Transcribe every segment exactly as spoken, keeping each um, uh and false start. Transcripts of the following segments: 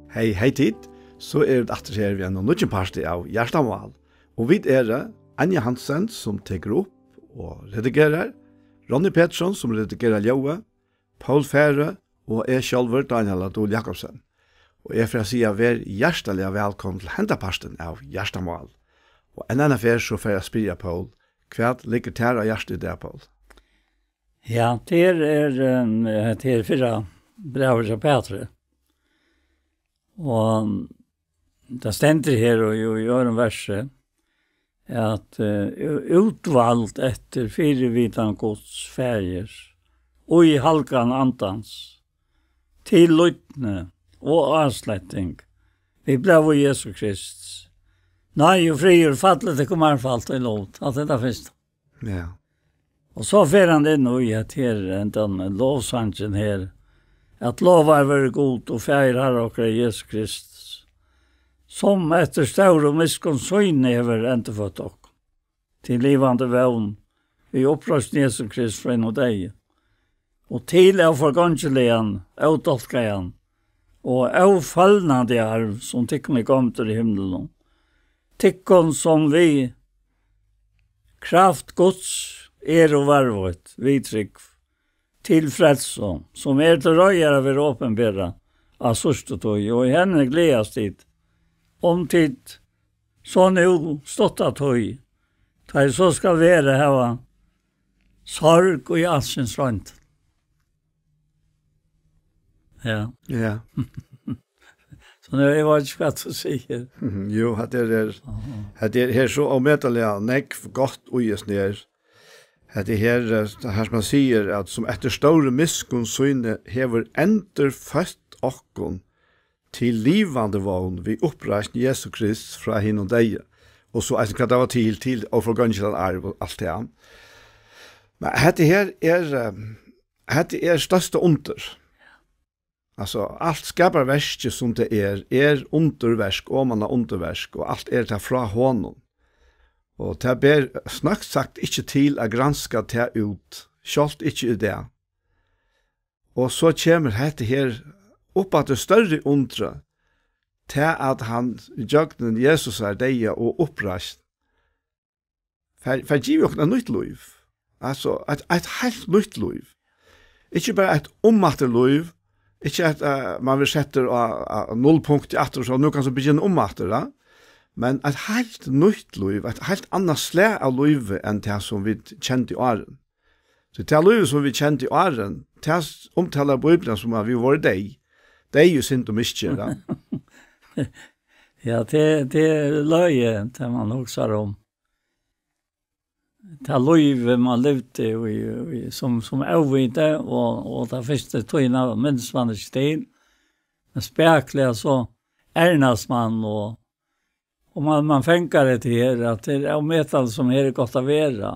Hey, hey tit, so eru vit aftur her við einum nýggjum parti av Hjartamál. Og vit eru Anja Hansen, sum tekur upp og redigerar, Ronny Petersson, sum redigerar ljóðið, Poul Færø og eg sjálvur, Dánjal á Dul Jakobsen. Og eg fari at siga, ver hjartaliga vælkomin til henda partin av Hjartamál. Og enn eina ferð, so fari eg at spyrja Poul, hvat liggur tær á hjarta í dag, Poul? Ja, tað er, ehm, tað er fyrra brævið hjá Pætri. Og tað stendur her og í, í øðrum versi, at, eh, ú-, útvald eftir fyrivitan Guds faðir, og í halgan andans, til lydni og ásletting, við blóði Jesu Krists. Náði og friður falli tykkum margfalt í lót. Alt hetta fyrsta. Ja. Og so fer hann inn í at her, hendan lovsangin her, at lovaður verði Gud og Faðir Harra okkara Jesu Krists, sum eftir stóru miskunn síni hevur endurføtt okkum til livandi vón við uppreisn Jesu Krist frá hinum deyðu, og til óforgongiligan, ódálkaðan og ófølnandi arv, sum tykkum er gomdur í himlunum, tykkum, sum við kraft Guds eru varðveitt við trúgv til frelsu, sum er til reiðar at vera opinberað á síðstu tíð, og í henni gleðast tit, um tit so nú stutta tíð, tá ið so skal vera, hava sorg í alskyns roynd. Ja. Ja. So nú, eg veit ikki, hvat tú sigur. Mhm, jú, hetta er, er, Aha. Hetta er her so ómetaliga nógv gott í hesum her. Hetta er her, eh, her sum hann sigur, at sum eftir stóru miskunn síni hevur endurføtt okkum til livandi vón við uppreisn Jesu Krist frá hinum deyðu. Og so eisini hvat tað var til, til óforgongilan arv og alt tað. Men hetta her er, eh, hetta er størsta undur. Altso, alt skaparverkið sum tað er, er undurverk, oman á undurverk, og alt er tað frá honum. Og tað ber, snøgt sagt, ikki til at granska tað út, sjálvt ikki í dag. Og so kemur hetta her upp aftur størri undra, tað at hann ígjøgnum Jesusar deyða og uppreisn, fær, fær givið okkum eitt nýtt lív. Altso, eitt, eitt heilt nýtt lív. Ikki bara eitt umaftur lív, ikki at, eh, man verður settur á, á nullpunkt aftur, so nú kanst tú byrja umaftur, ja? Men eitt heilt nýtt lív, eitt heilt annað slag av lívi enn tað sum vit kendu áðrenn. So tað lívið sum vit kendu áðrenn, tað s-, umtalar Bíblian sum at vit vóru deyð. Deyð í synd og misgerð, ja. Ja, tað, tað er løgið, tað man hugsar um. Tað lívið man livdi í, í, sum, sum óviti, og, og ta fyrstu tíðina minnist man ikki til. Men spakuliga so ernast man, og, og man, man fangar hetta her, at tað er ómetaliga sum her er gott at vera.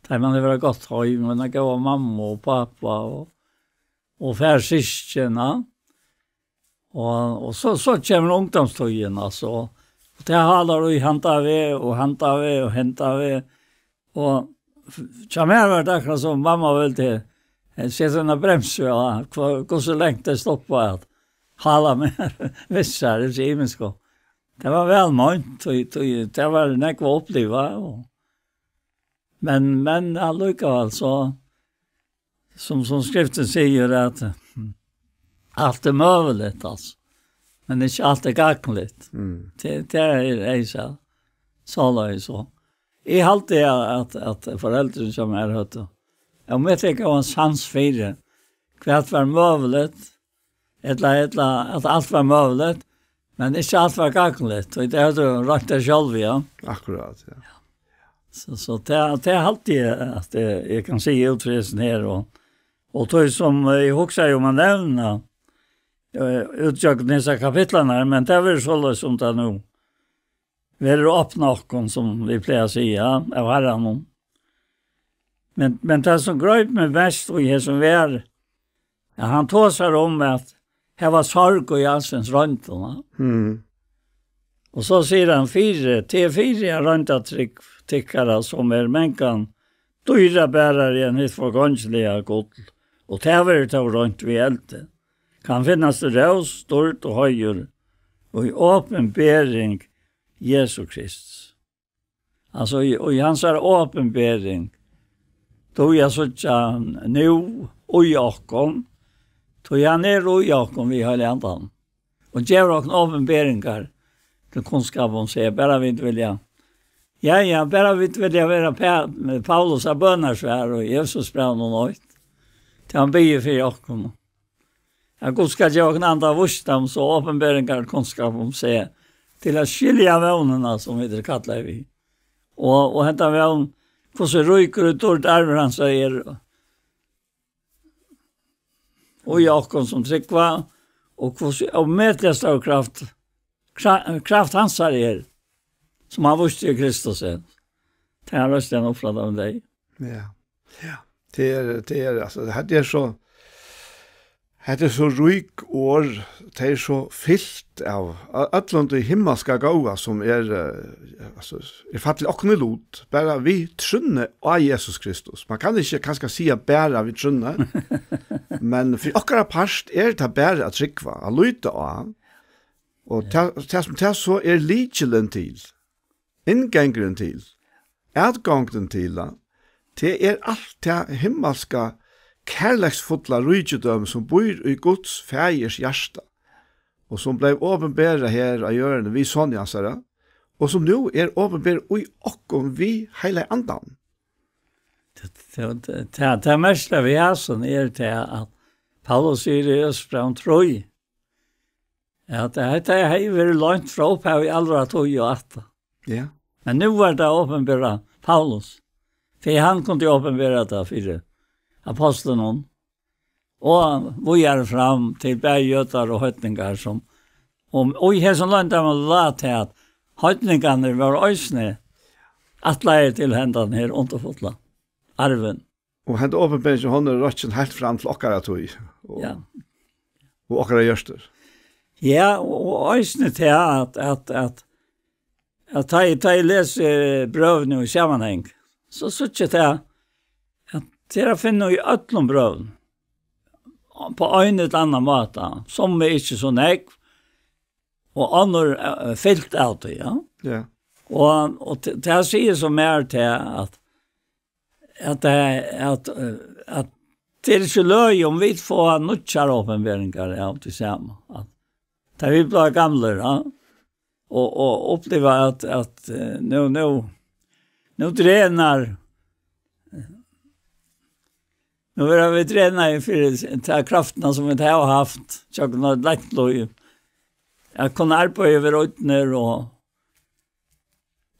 Tá man hevur eitt gott heim, og eina góða mammu og pápa og, og fær systkin, ja. Og, og so, so kemur ungdómstíðin, altso. Og tað hálar í handa veg og handa veg og handa veg. Og f-, hjá mær var tað akkurát sum mamma vildi, eh, seta eina bremsu á, hva, hvussu langt tað stoppar at hála meg við sær, tað er ymiskt. Tað var væl meint, og, og tað var nógv at uppliva, og, men, men allíkavæl so, sum, sum skriftin sigur, at alt er møguligt, altso. Men ikki alt er gagnligt. Mm. Tað, tað er, er ikki soleiðis so. Eg haldi, at, at, at foreldrini hjá mær høvdu, um eg tek ein sans fyri, hvat var møguligt, ella, ella at alt var møguligt, men ikki alt var gagnligt, og tey høvdu roynt tað sjálv, ja. Akkurát, ja. So, so tað, tað haldi eg, at eg, eg kann siga út frá hesum her, og, og tað sum, eh, eg hugsaði um at nevna, eh, útgjøgnum hesar kapitlarnar, men tað verður soleiðis sum tað nú verður opnað okkum, sum vit plaga at siga, av Harranum. Men, men tað, sum greip meg mest í hesum, var, at hann tosar um at hava sorg í alskyns royndum, va? Mm. Og so sigur hann, fyri, tað er fyri at roynda trúgv tykkara, sum er mangan dýrabarari enn hitt forgongiliga gull, og tað verður tó roynt við eldi. kann finnast rós, dýrd og heiður í opinbering Jesu Krists. Altso, í, í hansara opinbering, tí eg síggja hann nú í okkum, tí hann er í okkum við Heilaga Andanum, og gevur okkum opinberingar til kunnskap um seg, bara vit vilja. Ja, ja, bara vit vilja vera Pa-, Paulus av bønarsvar og Jesus brævnum eitt. Tí hann biður fyri okkum. At Gud skal geva okkum anda vísdóm, so opinberingar kunnskap um seg, til at skilja vónina, sum vit eru kallaði við. Og, og henda vón, hvussu ríkur og dýrd arvur hans er, og í okkum sum trúgva, og hvussu ómetaliga stór kraft, kra-, kraft hansara er, sum hann vísti í Kristus. Tað er røstin uppfrá um deg. Ja. Ja. Det er, det er, altså, det er så, det er så rík orð, det er så fylt av a-, øllum tí himmalska góða, sum er, eh, altså, er fallið okkum í lut, bara við trúnni á Jesus Kristus. Man kann ikki kanska siga bara við trúnni, men fyri okkara part er tað bara at trúgva, at líta á, og tað, tað sum tað so er lykilin til, inngangurin til, atgongdin til hann, tað er alt tað himmalska, kærleiksfulla ríkidømi, sum býr í Guds faðirs hjarta, og sum bleiv opinberað her á jørðini við Soni hansara, og sum nú er opinberað í okkum við Heilaga Andanum. Tað, tað, tað, tað, tað merkiligt við hasum er tað, at Paulus sigur í Efesusbrævinum trý, at hetta hevði verið loynt frá upphavi allra tíð og ætta. Ja. Men nú var tað opinberað Paulus, tí hann kundi opinbera tað fyri apostlunum, og víðari fram til bæði jødar og heidningar, sum, og, og í hesum loyndarmáli lá tað, at heidningarnir vóru eisini ætlaðir til hendan her undurfulla arvin. Og henda opinberingin, hon er rokkin heilt fram til okkara tíð og, ja, og okkara hjørtur. Ja, og, og eisini tað at, at, at, at tá eg, tá eg lesi brøvini í samanhang, so síggi eg tað, at tað er at finna í øllum brøvum, á ein ella annan máta, sum er ikki so nógv, og onnur, eh, fylt av tí, ja. Ja. Og, og t-, tað sigur so mær til at, at, eh, at, eh, at tað er ikki løgið um vit fáa nýggjar opinberingar av tí sama. At tá vit blíva gamlir, ja, og, og uppliva at, at, eh, nú, nú, nú drenar, nú verða vit drenaðir fyri ta kraftina sum vit hava havt, gjøgnum eitt langt lív. At kunna arbeiða yvir oynni og,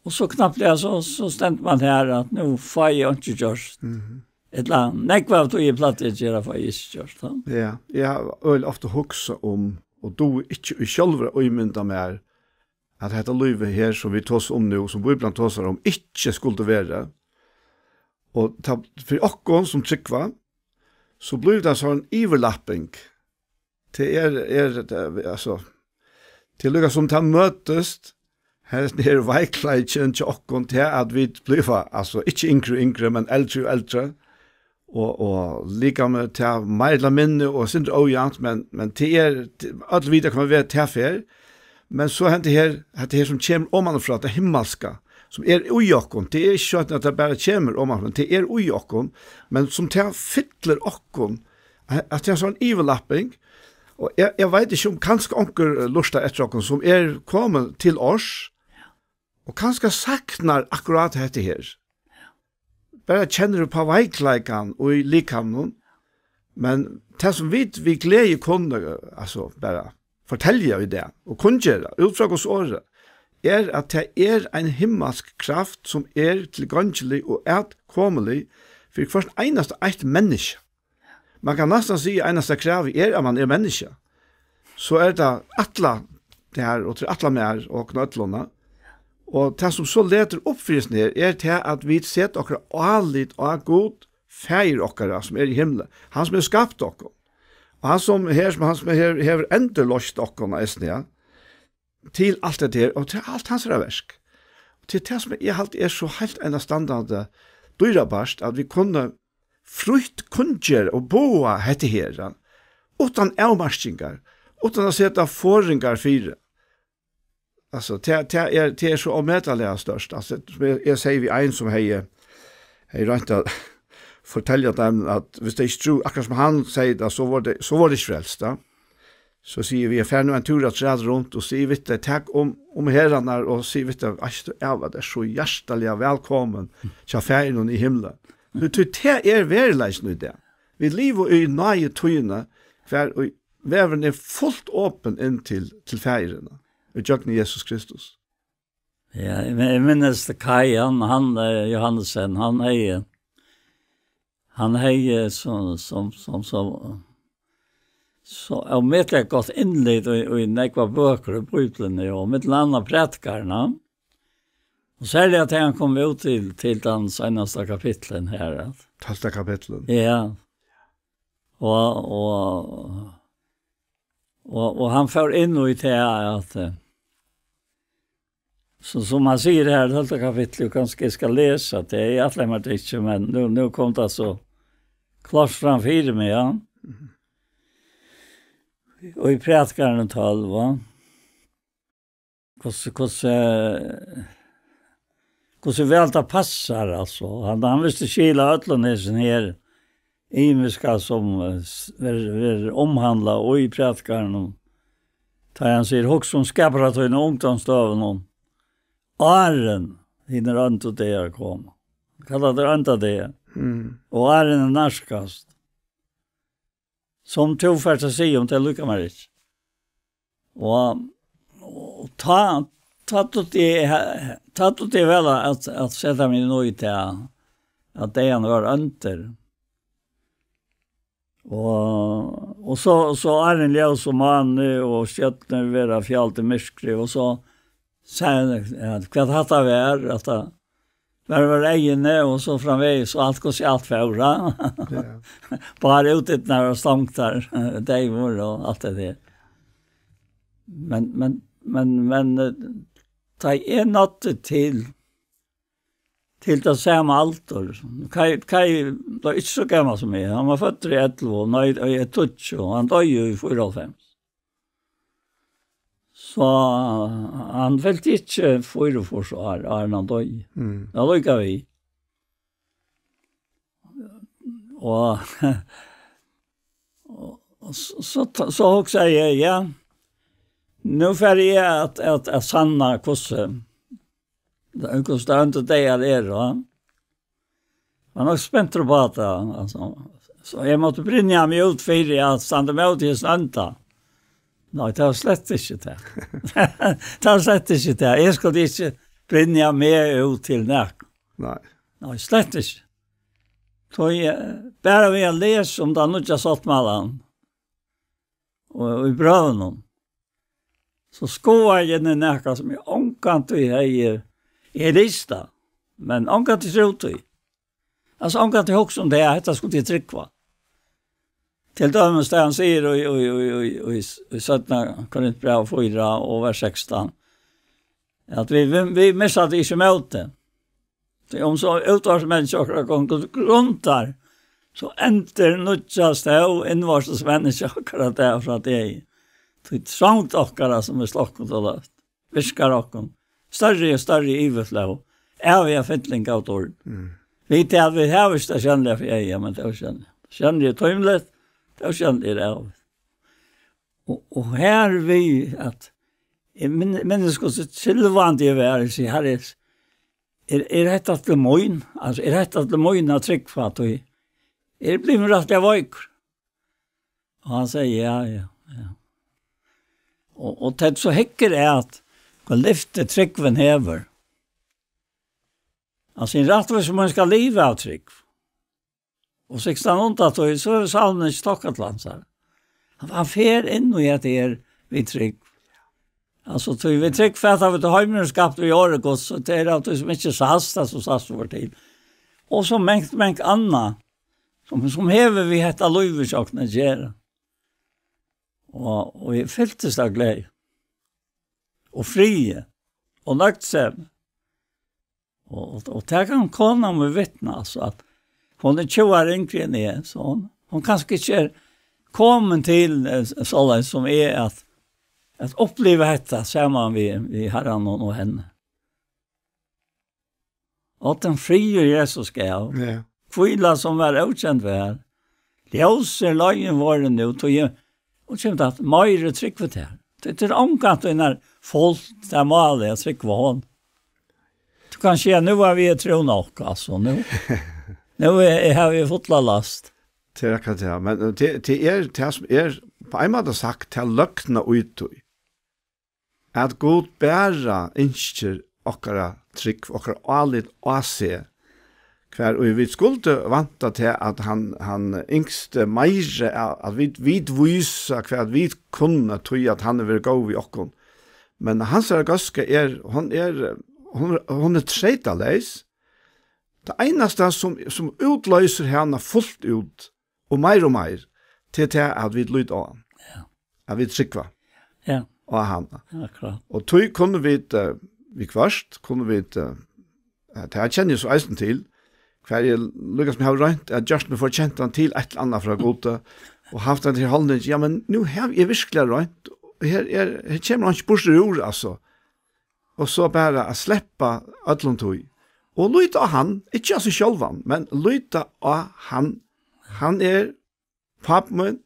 og so knappliga so, so stendur man her at nú fái eg einki gjørt. Mhm. Ella nógv av tí eg plagdi at gera, fái eg ikki gjørt, ja. Ja, eg havi øgiliga ofta hugsað um, og dugi ikki í sjálvur at ímynda mær, at hetta lívið her, sum vit tosa um nú, sum Bíblian tosar um, ikki skuldi vera. Og tá, fyri okkum sum trúgva, so blívur tað so ein yvirlapping. Tað er, er, tað, altso, tað er líka sum tað møtist, hesin her veikleikin hjá okkum, tað at vit blíva, altso, ikki yngri og yngri, men eldri og eldri, og, og likamið tað meir ella minni og sindur ójavnt, men, men tað er, øll vita, hvønn veg tað fer, men so hendir her, hetta her sum kemur omanfrá, tað himmalska, sum er í okkum, tað er ikki soleiðis, at tað bara kemur omanfrá, men tað er í okkum, men sum tað fyllir okkum, at tað er ein sovorðin yvirlapping, og eg, eg veit ikki, um kanska onkur, eh, lurtar eftir okkum, sum er komin til árs, og kanska saknar akkurát hetta her. Bara kennir upp á veikleikan í likamnum, men tað sum vit við gleði kunnu, altso, bara fortelja í dag og kunngera út frá Guds orði, er, at tað er ein himmalsk kraft, sum er tilgongilig og atkomulig fyri hvørt einasta eitt menniskja. Man kann næstan siga, einasta kravið er, at man er menniskja. So er tað alla tær, og til alla mær, og okkum øllum. Og tað, sum so letur upp fyri hesum her, er tað, at vit seta okkara álit á Gud, Faðir okkara, sum er í himli, hann, sum hevur skapt okkum. Og hann, sum her, sum hann, sum her, hevur endurloyst okkum eisini, ja, til alt hetta her, og til alt hansara verk. Og til tað, sum eg haldi er so heilt einastandandi dýrabært, at vit kunnu frítt kunngera og boða hetta her, ja, uttan avmarkingar, uttan at seta forðingar fyri. Altso, tað, tað er, tað er so ómetaliga stórt. Altso, sum eg, eg segði við ein, sum hevði, hevði roynt at fortelja teimum, at viss tey ikki trúðu, akkurát sum hann segði tað, so vóru tey, so vóru tey ikki frelst, tá. So sigi eg við, far nú ein túr afturat runt og sig við tey, tak um, um herðarnar og sig við tey, veitst tú, Eva, tað er so hjartaliga vælkomin hjá Faðirinum í himli. Tí, tí tað er veruleikin í dag. Vit liva í náðitíðini, hvar í vegurin er fult opin inn til, til Faðirin, ígjøgnum Jesus Kristus. Ja, eg min-, eg minnist Kai, hann, hann, eh, Johannesen, hann hevði, hann hevði so, sum, sum, so, so ómetaliga gott innlit í, í nógvar bøkur í Bíbliuni, og millum annað Prædikararnar. Og serliga tá hann kom út til, til tann seinasta kapitlin her, at Tólvta kapitlin. Ja. Og, og, og, og hann fór inn í tað at, eh, so, sum hann sigur her, tólvta kapittel, og kanska eg skal lesa tað, eg ætlaði mær tað ikki, men nú, nú kom tað so klárt fram fyri meg, ja. Mhm. Og í Prædikararnar tólv, va? Hvussu, hvussu, hvussu væl tað passar, altso. Hann, hann visti skil á øllum hesum her ymiska sum, eh, s-, ver-, verður umhandlað í Prædikarunum. Tá hann sigur, hugsa um skapara tína í ungdómsdøgunum, áðrenn hinir óndu dagar koma. Kallar tað ónda dagar. Mm. Og áðrenn er nærkast. Sum tú fert at siga, um tað líkar mær ikki. Og, og tá, tá dugdi eg, tá dugdi eg væl at, at seta meg inn í tað, at dagarnir vóru óndir. Og, og so, so áðrenn ljós og máni og stjørnur verða fjald í myrkri, og so, so, ja, hvat hatta var, at tað var, var eyguni og so framvegis, og alt, hvussu alt fór, ja. Ja. Bara útidyrnar og stongdar, deyvur og alt tað har. Men, men, men, men, eh, tá eg náði til, til tað sama aldur. Kai, Kai var ikki so gamal sum eg. Hann var føddur í ellivu, nei, í tíggju, og hann doyði í fýraoghálvfems. So hann fylti ikki fýraogfýrs ár, áðrenn hann doyði. Mm. Ja, líka við. Og, og, og so, so, so hugsaði eg, ja, nú fari eg at, at, at sanna hvussu, hvussu tað ónda dagar er, va? Var nokk spentur upp á tað, altso. So eg mátti brynja meg út fyri at standa ímóti hesum ónda. Nei, tað var slett ikki tað. Tað var slett ikki tað. Eg skuldi ikki brynja meg út til nakað. Nei. Nei, slett ikki. So eg, bara við at lesa um tann nýggja sáttmálan og í brøvunum, so skoðaði eg inn í nakað sum eg ongantíð hevði, eg visti tað, men ongantíð trúð tí. Altso, ongantíð hugsað um tað, at hetta skuldi eg trúgva. Til dømis, tá hann sigur í, í, í, í, í, í seinna Korintbræv fýra og vers sekstan, at vit, vit, vit missa tað ikki ímóti. Tí um so útvortis okkara gongur til grundar, so endurnýggjast tó innvortis menniskja okkara dag frá degi. Tí trongd okkara, sum er sloknað og loyvt, virkar okkum størri og størri yvirflóð, æviga fylling av dýrd. Mm. Vit, at vit hava ikki tað sjónliga fyri eyga, men tað ósjónliga. Sjónliga er tímligt, tað ósjónliga er ævigt. Og, og her við at, eg minn-, minnist hvussu silvandi eg var, eg sigi, Harri, er, er hetta til mín? Altso, er hetta til mín at trúgva, tí eg eri blivin rættiliga veikur? Og hann segði, ja, ja, ja. Og, og tað so hyggur at, hvat lyfti trúgvin hevur. Altso, ein rættvísur maður skal liva av trúgv. Og sikstan undan tí, so hevur sálin ikki tokka til hansara. Hann, hann fer inn í at tað er við trúgv. Altso, tí við trúgv fata vit, heimurin er skaptur við orði Guds, og tað er av tí sum ikki sæst, tað sum sæst verður til. Og so mangt, mangt annað, sum, sum hevur við hetta lívið hjá okkum at gera. Og, og eg fyltist av gleði og friði og nøgdsemi. Og, og, og tað kann konan mín vitna, altso, at hon er tjúgu ár yngri enn eg, so hon, hon kanska ikki er komin til, eh, soleiðis sum eg, at, at uppliva hetta saman við, við Harran og, og henni. Og tann friður Jesus gav. Ja. Hvíla sum var ókend var. Ljós er leiðin vorðin nú, tí eg, og kemur til at meiri trúgvi tær. Tað er ongantíð nær fult tað málið at trúgva honum. Tú kanst siga, nú havi eg trú nokk, altso, nú, nú er, er, havi eg fulla last. Tað er akkurát tað, men, eh, tað, tað er tað sum er, á ein máta sagt, tað løgna í tí. At Gud bara ynskir okkara trúgv, okkara álit á seg, hvar ið vit skuldu vænta til, at hann, hann ynskti meira, at, at vit, vit vísa, hvat vit kunnu, tí at hann hevur verið góður við okkum. Men hansara góðska er, hon er, hon, hon er treytaleys. Tað einasta sum, sum útloysir hana fult út, og meir og meir, til tað, at vit líta á hann. Ja. At vit trúgva Ja. á hann. Ja, akkurát. Og tí kunnu vit, eh, viðhvørt, kunnu vit, eh, eh, tað kenni eg so eisini til, hvar eg líka sum havi roynt at gjørt meg forkentan til eitt ella annað frá Gudi, og havt hana haldning, ja, men nú havi eg virkuliga roynt, og her er, her kemur hann ikki burtur úr, altso. Og so bara at sleppa øllum tí. Og líta á hann, ikki á seg sjálvan, men líta á hann. Hann er pápi mín,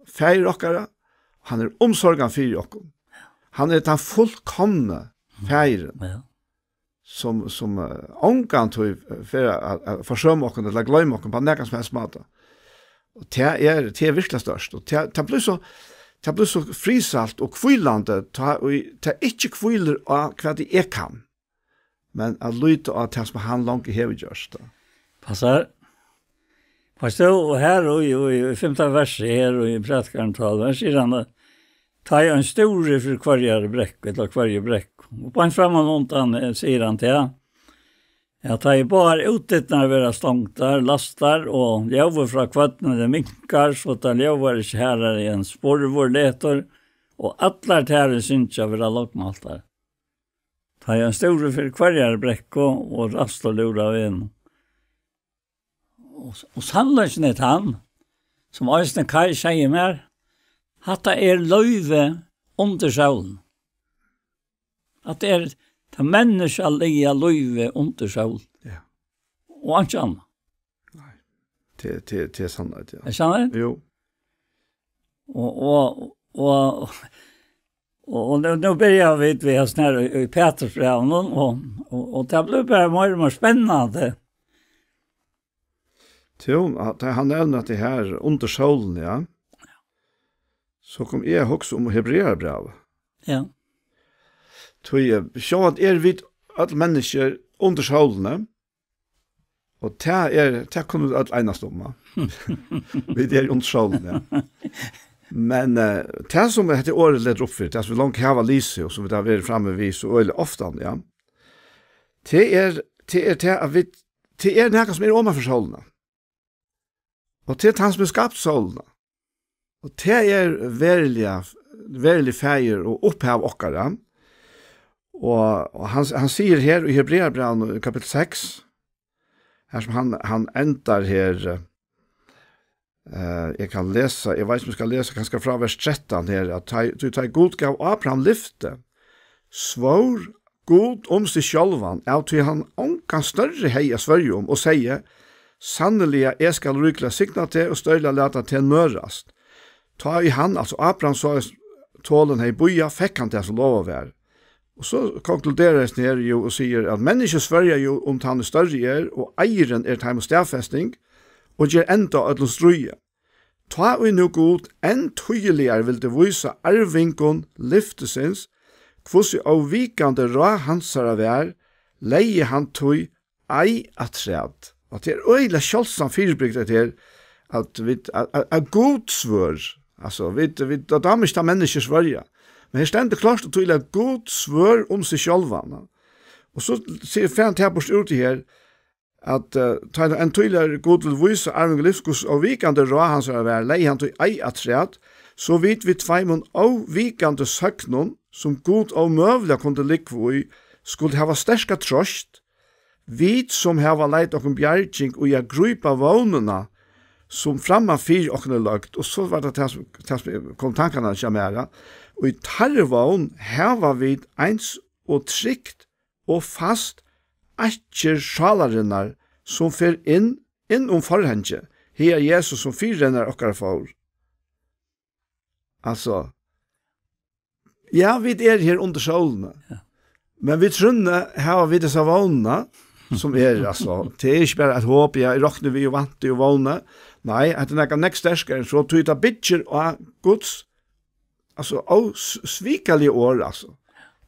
faðir okkara, hann er umsorgan fyri okkum. Hann er tann fullkomni faðirin, Ja. sum, sum, eh, ongantíð fer at, at forsøma okkum ella gloyma okkum á nakran sum helst máta. Og tað er, tað er virkuliga stórt. Og tað, tað blívur so, tað blívur so frísalt og hvílandi, tá ið tað ikki hvílir á, hvat ið eg kann, men at líta á tað, sum hann longu hevur gjørt, tá. Passar. Veitst tú, og her í, í, í fimta versi her, og í Prædikaranum tólv, her sigur hann, at tá ið ein stúri fyri hvørjari brekku, ella hvørji brekku. Og beint framman undan, eh, sigur hann til, at tá ið báðar útdyrnar verða stongdar, lastar, og ljóðið frá kvørnini minkar, so tað ljóðar ikki harðari enn spurvur letur, og allar tær ið syngja verða lágmæltar. Tá ið ein stúri fyri hvørjari brekku og ræðslu lúra vegnum. Og, og sannleikin er tann, sum eisini Kaj segði mær, hatta er lívið undir sólini. Hatta er tað menniskjaliga lívið undir sól. Ja. Og einki annað. Nei. Tað, tað, tað er sannheit, ja. Er sannheit? Jú. Og, og, og, og, og nú, nú byrja vit við hasum her í, í Pætursbrævinum, og, og, og tað blívur bara meira og meira spennandi. Tjón, at hann nevnir at tað her undir sólini, ja. So kom eg at hugsa um Hebrearabrævið. Ja. Tí, eh, sjálvandi eru vit øll menniskju undir sólini, og tað er, tað kunnu vit øll einast um, ja. Vit eru undir sólini, ja. Men, eh, tað sum hetta orðið letur upp fyri, tað sum vit longu hava lisið, og sum vit hava verið frammi við so øgiliga ofta, ja. Tað er, tað er tað, at vit, tað er nakað sum er oman fyri sólina. Og tað er hann sum hevur skapt sólina. Og tað er veruliga, veruliga faðir og upphav okkara. Og, og hann, hann sigur her í Hebrearabrævinum í kapittul seks, her sum hann, hann endar her, eh, eg kann lesa, eg veit ikki um eg skal lesa kanska frá vers trettan her, at tá, tí tá Gud gav Abraham lyfti, svór Gud um seg sjálvan, av tí hann ongan størri hevði at svørja um, og segði, sanniliga, eg skal ríkliga signa teg og stórliga lata teg nørast. Tá ið hann, altso Abraham, sá, tolin hevði bíðað, fekk hann tað, sum lovað var. Og so konkluderar hesin her, jú, og sigur, at menniskju svørja jú um tann ið størri er, og eiðurin er teimum staðfesting, og ger enda á øllum stríði. Tá ið nú Gud enn týðiligari vildi vísa arvingum lyftisins, hvussu óvikandi ráð hansara var, legði hann tí ei afturat. Og tað er øgiliga sjáldsamt fyribrigdi, at her, at vit, at, at, at Gud svør, altso, vit, vit, tað dámar ikki, tá menniskju svørja. Men her stendur klárt og týðiligt, at Gud svør um seg sjálvan. Og so sigur, fer hann til burtur úr tí her, at, eh, tá enn týðiligari Gud vil vísa arvingum lyftisins, hvussu óvikandi ráð hansara var, legði hann tí ei afturat, so vit við tveimum óvikandi søgnum, sum Gud ómøguliga kundi lúgva í, skulu hava sterka troyst, vit, sum hava leitað okkum bjarging í at grípa vónina, sum framman fyri okkum er løgd, og so var tað tað, sum, tað, sum kom tankarnar hjá mær, ja. Og í teirri vón hava vit eins og trygt og fast akker sálarinnar, sum fer inn, inn um forhangið, hagar Jesus sum fyrirennarar okkara fór. Altso, ja, vit eru her undir sólini. Ja. Men við trúnni hava vit hesa vónina, sum er, altso, tað er ikki bara eitt hop, ja, eg rokni við og vænti og vóni. Nei, hetta er nakað nógv sterkari enn so, tí tað byggir á Guds, altso, ósvikalig orð, altso.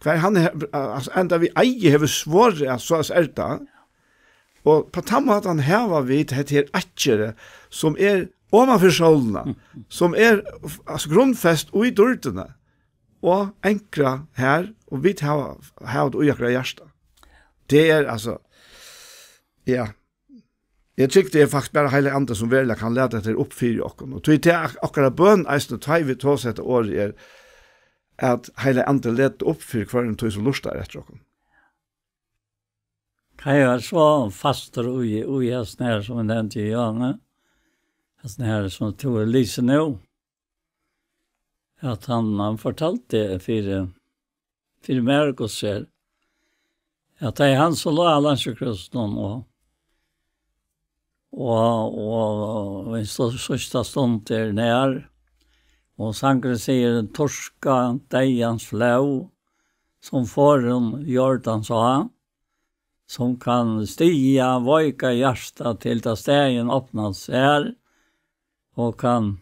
Hvar hann er, altso, enda við eigi hevur svorið, at soleiðis er tað. Og á tann mátan hava vit hetta her akker, sum er oman fyri sólina, sum er, altso, grundfest í dýrdini, og ankrað har, og vit hava, hava tað í okkara hjarta. Tað er, altso, ja. Eg trúgvi, tað er faktiskt bara Heilagi Andi, sum veruliga kann lata hetta her upp fyri okkum. Og tí tað er okkara bøn eisini, tá vit tosa hetta orðið, er, at Heilagi Andi letur upp fyri hvørjum tí, sum lurtar eftir okkum. Kann eg vera so fastur í, í hasum her, sum eg nevndi, Johanne? Hasum her, sum tú hevur lisið nú, at hann, hann fortaldi fyri, fyri mær, hvussu er, at tað er hann, sum lá á lansikrúsinum, og, og, og, og ein so-, síðsta stund er nær, og sangurin sigur: "Turka deyðans flóð, sum forin Jordans á, sum kann stiga veika hjarta, til tað staðin opnast sær, og kann,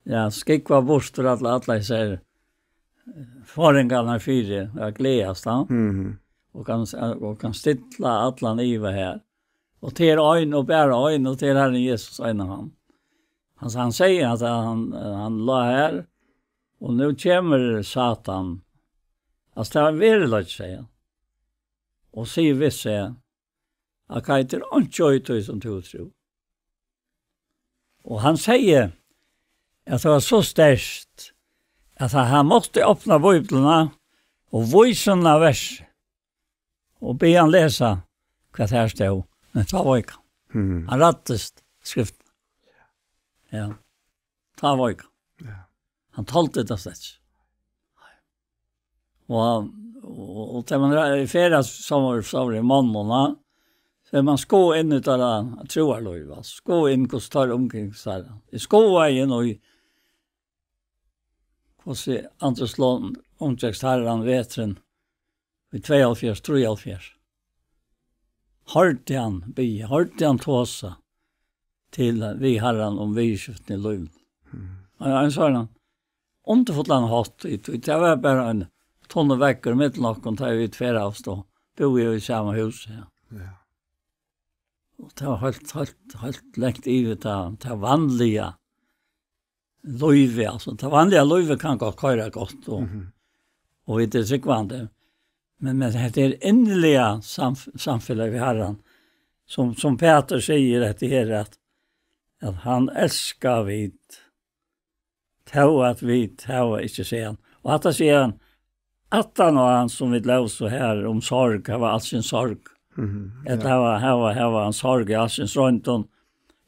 ja, skúgva burtur alla, alla hesar, eh, forðingarnar fyri at gleðast, ja. Mhm. Og kann, og kann stilla allan iva her. Og tað er ein og bara ein, og tað er Harrin Jesus ein og hann." Hann, hann sigur at hann, hann lá her, og nú kemur Satan. Altso, tað er veruleiki, sigur hann. Og sigur við seg, at tað er einki í tí, sum tú trúði. Og hann segði, at tað var so sterkt, at hann, hann mátti opna Bíbliuna og vísa hann á vers, og biðja hann lesa, hvat har stóð. Men tá veik hann. Mhm. Hann rættist skriftina. Ja. Tá veik hann. Ja. Hann toldi tað slett. Og, og, og tá man er í ferð, sum var, sum var í monnum, va? So er man skoðað inn í teirra trúarlív, altso. Skoðað inn, hvussu teir umgingust Harran. Eg skoðaði inn í, hvussu Andrés Lund umgekst Harran veturin í tveyoghálvfjerðs, trýoghálvfjerðs. Hoyrdi hann biðja, hoyrdi hann tosa til, við Harran um viðurskiftini í lívinum. Mhm. Ein, ein sånn undurfullan hátt, í, í, tað var bara ein tunnur veggur millum okkum, tá vit ferðaðust og búðu í sama húsi, ja. Ja. Og tað var heilt, heilt, heilt langt yvir tað, tað vanliga lívið, altso. Tað vanliga lívið kann gott koyra gott, og, mhm, og vit eru trúgvandi. Men, men hetta er inniliga samf-, samfelag við Harran, sum, sum Pætur sigur, hetta her, at, at hann elskar vit, tó at vit hava ikki sæð hann. Og hatta sigur hann, aftan á hann, sum vit lósu her um sorg, hava alskyns sorg. Mhm, ella ja. Hava, hava, hava ein sorg í alskyns royndum,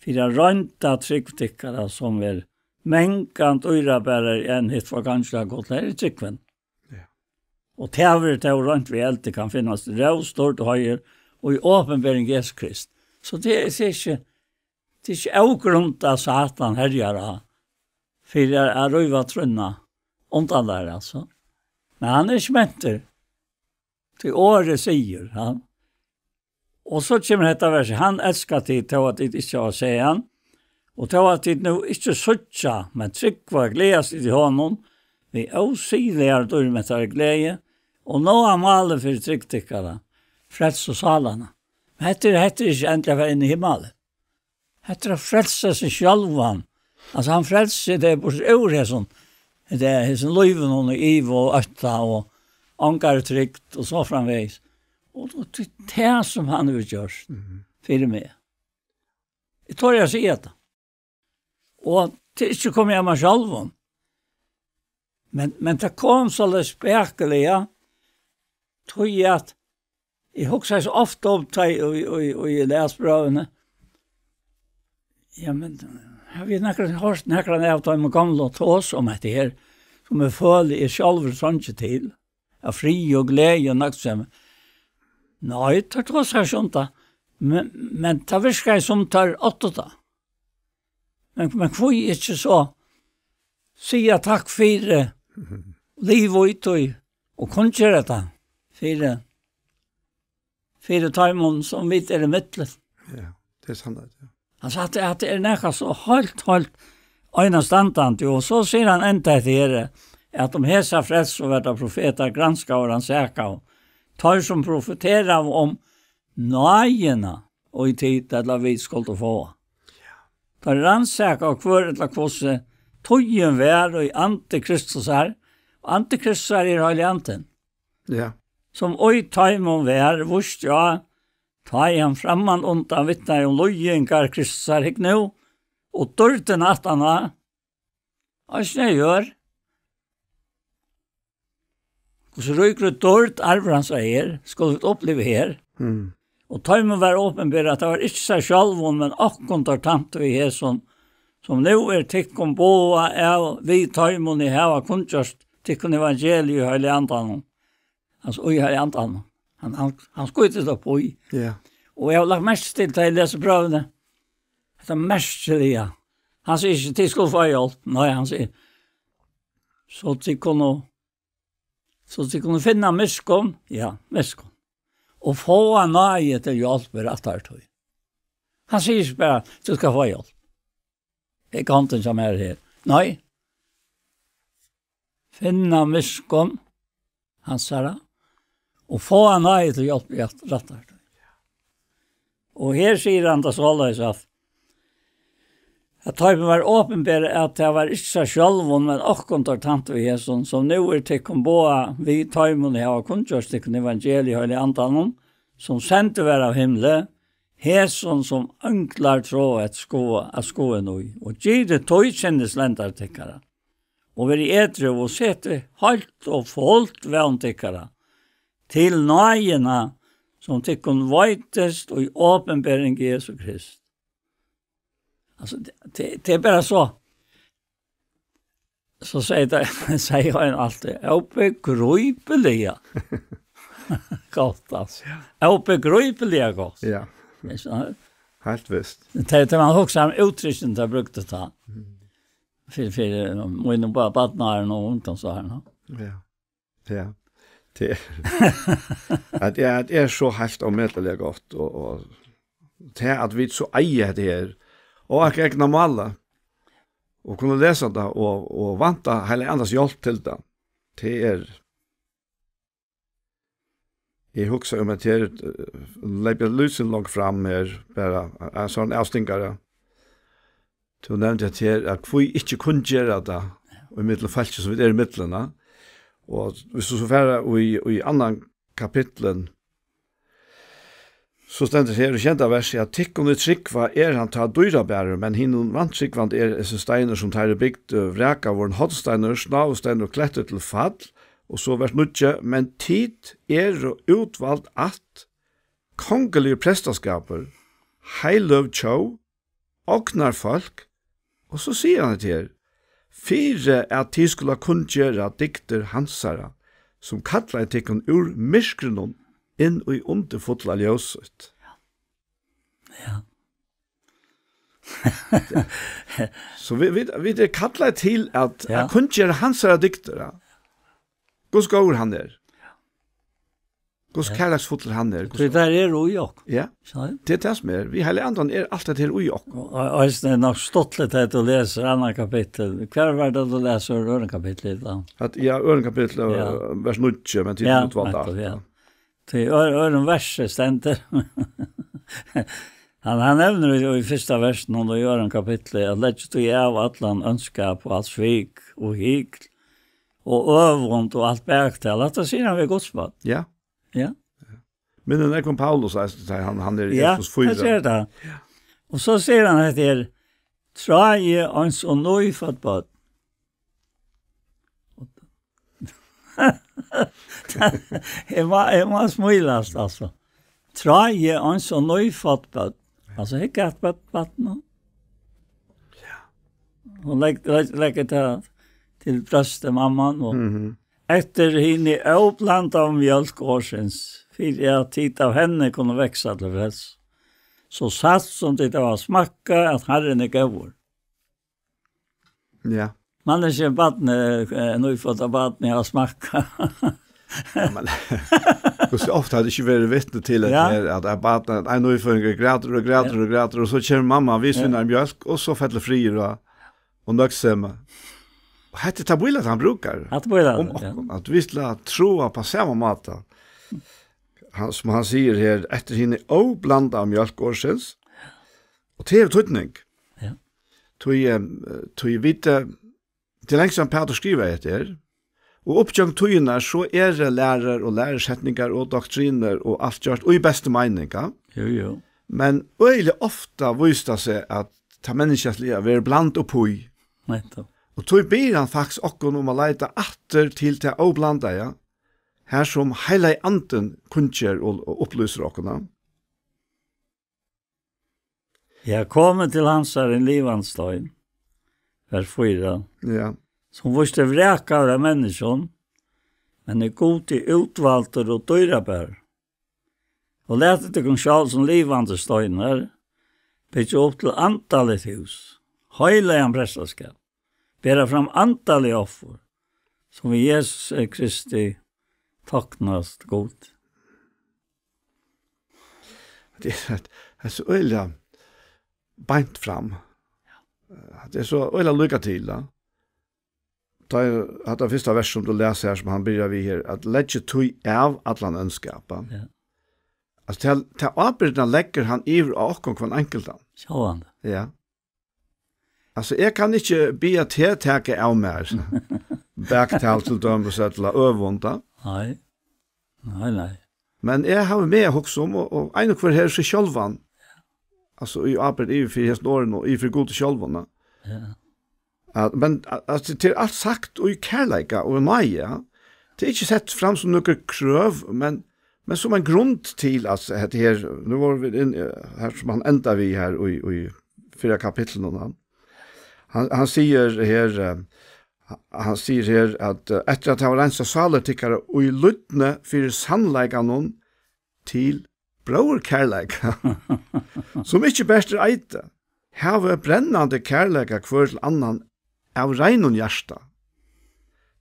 fyri at roynda trúgv tykkara, sum er mangan dýrabarari enn hitt forgangska gull, her er trúgvin. Ja. Og tað verður tó roynt við eldi, kann finnast ró, stort og høgir, og í opinbering Jesu Krist. So tað er, tað er ikki, tað er ikki ógrundað, Satan herjar á, fyri at, at ríva trúnna undan tær, altso. Men hann er ikki mentur. Tí orðið sigur, ja. Og so kemur hetta versið: "Hann elskar tit, tó at tit ikki hava sæð hann, og tó at tit nú ikki síggja, men trúgva, gleðast tit í honum, við ósigliga dýrmætari gleði, og náa málið fyri trúgv tykkara, frelsu sálanna." Men hetta er, hetta er ikki endiliga at fara inn í himmalin. Hetta er at frelsa seg sjálvan. Altso, hann frelsir teg burtur úr hesum, hetta er hesum lívinum í iva og ótta og ongari trygd og so framvegis. Og, og tað er tað, sum hann hevur gjørt, mhm, fyri meg. Eg tori at siga tað. Og tað er ikki komið av mær sjálvum. Men, men tað kom soleiðis spakuliga, tí at eg hugsaði so ofta um tað, og, og, og eg las brøvini. Ja, men, havi eg nakran, hoyrt nakran av teimum gamlu tosa um hetta her, sum eg føli eg sjálvur trongi til, av frið og gleði og nøgdsemi? Nei, teir tosa ikki um tað, men, men tað virkar sum teir áttu tað. Men, men hví ikki so siga takk fyri, liva í tí, og kunngera tað fyri, fyri teimum, sum vit eru millum. Ja, tað er sannheit, ja. Hann sagt at tað er nakað so heilt, heilt einastandandi, og so sigur hann enda hetta her, at um hesa frelsu verða profetar granskaðu og rannsakaðu, teir sum profeteraðu um náðina, og í tit ella vit skuldu fáa. Teir rannsakaðu hvør ella hvussu tíðin var í andi Kristusar, og andi Kristusar er Heilagi Andin, Ja. sum í teimum var, vísti á, tá ið hann framman undan vitnaði um líðingar Kristusar, hygg nú, og dýrdina aftan á, eisini á jørð. Hvussu ríkur og dýrd arvur hansara er, skulu vit uppliva her. Mm. Og teimum var opinberað, at tað var ikki sær sjálvum, men okkum, teir tæntu við hesum, sum nú er tykkum boðað av við teimum, ið hava kunngjørt tykkum evangeliið í Heilaga Andanum. Altso, í Heilaga Andanum. Hann, hann, hann skýtur upp í. Ja. Og eg havi lagt merki til, tá eg lesi brøvini, hetta merkiliga. Hann sigur ikki, tit skulu fáa hjálp. Nei, hann sigur, so tit kunnu, so tit kunnu finna miskunn. Ja, miskunn. Og fáa náði til hjálp er rættari tíð. Hann sigur ikki bara, tú skal fáa hjálp. Hygg, hondin hjá mær er her. Nei. Finna miskunn hansara og fáa náði til hjálp í rætt-, rættari tíð. Og her sigur hann tað soleiðis, at, at teimum var opinberað, at tað var ikki sær sjálvum, men okkum, teir tæntu við hesum, sum nú er tykkum boðað við teimum, ið hava kunngjørt tykkum evangeliið í Heilaga Andanum, sum sendur var av himli, hesum, sum einglar tráa at skoða, at skoða nú, og girðið tí kennislendar tykkara, og verið edru, og setið heilt og fult vón tykkara til náðina, sum tykkum veitist í opinbering Jesu Krist. Altso, tað, tað, tað er bara so. So sigur tað, sigur hann altíð, óbegripiliga gott, altso. Óbegripiliga gott. Ja. Veitst tú, Heilt vist. Tað, tað man hugsar um úttrykini, tað brúkti tá. Mm. Fyri, fyri, um, mínum ba-, barnaárum og ungdómsárum, ja. Ja. Ja. Tað er, at er, at er so heilt ómetaliga gott, og, og tað, at vit so eiga hetta her, og at egna mála, og kunna lesa tað, og, og vænta Heilaga Andans hjálp til tað, tað er, eg hugsi um, at her, eh, leypi eg lítið langt fram her, bara, eh, so ein avstikkara. Tú nevndi at her, at hví ikki kunngera tað, og í millum fólki, sum vit eru í millum, ja. Og viss tú so fara í, í annan kapitlin, so stendur her í sjeynda versi, at tykkum, ið trúgva, er hann tá dýrabarur, men hinum vantrúgvandi er hesin steinur, sum teir eru bygd, eh, vrakaður, ein hornsteinur, snáðusteinur og klettur til fall, og so vers níggju, men tit eru útvald ætt, kongiligur prestaskapur, heiløg tjóð, ognarfólk, og so sigur hann hetta her, fyri at tit skulu kunngera dygdir hansara, sum kallaði tykkum úr myrkrinum inn í undurfulla ljós sítt. Ja. So vit, vit, vit eru kallaðir til at, Ja. at kunngera hansara dygdir, ja. Hvussu góður hann er. Hvussu Ja. kærleiksfullur hann er. Tí tær eru í okkum. Ja. Sá. Tað er tað sum er. Við Heilaga Andan er alt hetta her í okkum. Og, og, og tað er nokk stuttligt at tú lesur annað kapittul. Hvar var tað tú lesur øðrum kapitli, ella? At, ja, øðrum kapitli, Ja. eh, vers níggju, men tit Ja, útvalda nettopp, alt, ja. ja. Tí ør-, øðrum versi stendur. Hann, hann nevnir í, í fyrsta versinum og í øðrum kapitli, at leggja tí av allan óndskap og alt svik og hykl og øvund og alt baktal. Hatta sigur hann við Guds barn. Ja. Ja. Men hann er kom Paulus, altso, tá hann, hann er í Ja, Efesus fýra. tað er tað. Ja. Og so sigur hann hetta her, tráið eins og nýfødd børn. Eg má, eg má smílast, altso. Tráið eins og nýfødd børn. Altso, hygg at børn, børn, nú. Hon legg-, legg-, leggur tað til brjóstið, mamman, og Mhm. eftir hini óblandaðu mjólk orðsins, fyri at tit av henni kunnu vaksa til frelsu. So satt sum tit hava smakkað, at Harrin er góður. Ja. Man er ikki barn, eh, nýfødda barn, eg havi smakkað. Ja, men, hvussu ofta hevur tú ikki verið vitni til at Ja. her, at, at barn, at ein nýføðingur grætur og grætur Ja. og grætur, og so kemur mamma, við Ja. sína mjólk, og so fellur friður á, og nøgdsemi. Og hetta er tað bílætið, hann brúkar Hatta bílætið, um ja. okkum, at vit skulu trúa á sama máta. Hann, sum hann sigur her, eftir hini óblandaðu mjólk orðsins, og tað hevur týdning. Ja. Tí, eh, tí vit, eh, Til langt síðan Pætur skrivaði hetta her. Og upp gjøgnum tíðirnar, so eru lærur og lærusetningar og doktrinir og alt gjørt í bestu meining, ja. Jú, jú. Men øgiliga ofta vísir tað seg, at tað menniskjaliga verður blandað upp í. Nettupp. Og tí biður hann faktiskt okkum um at leita aftur til tað óblandaða, har sum Heilagi Andin kunngerð og, og upplýsir okkum, ja. Ja, komið til hansara ein livandi stein, vers fýra, Ja. sum víst er vrakaður av menniskjum, men er Gudi útvaldur og dýrabær. Og latið tykkum sjálv sum livandi steinar byggja upp til andaligt hús, heilagan prestaskap, bera fram andalig offur, sum við Jesus er Kristi toknast Gud. Tað er, tað er so øgiliga beint fram. Tað er so øgiliga líka til, ja. Tá er, hatta fyrsta vers, sum tú les her, sum hann byrjar við her, at leggja tí av allan óndskap, ja. Ja. Altso, tað, tað ábyrgdina leggur hann yvir á okkum hvønn einkultan. Sjálvandi. Ja. Altso, eg kann ikki biðja teg taka av mær. Baktal til dømis, ella øvunda. Nei. Nei, nei. Men eg havi meg at hugsa um, og, og ein og hvør hevur seg sjálvan. Altso, í ábyrgd yvir fyri hesum orðum og yvir fyri Gud sjálvan, ja. Ja. At, men, at, at tað er alt sagt í kærleika og í náði, ja. Tað er ikki sett fram sum nøkur krøv, men, men sum ein grund til, at hetta her, nú vóru vit inn, eh, her sum hann endar við her í, í fyrra kapitlinum, hann. Hann, hann sigur her, eh, hann sigur her, at, eh, eftir at hava reinsað sálir tykkara í lýdni fyri sannleikanum til bróðurkærleika, sum ikki bert er eiti, havið brennandi kærleika hvør til annan av reinum hjarta.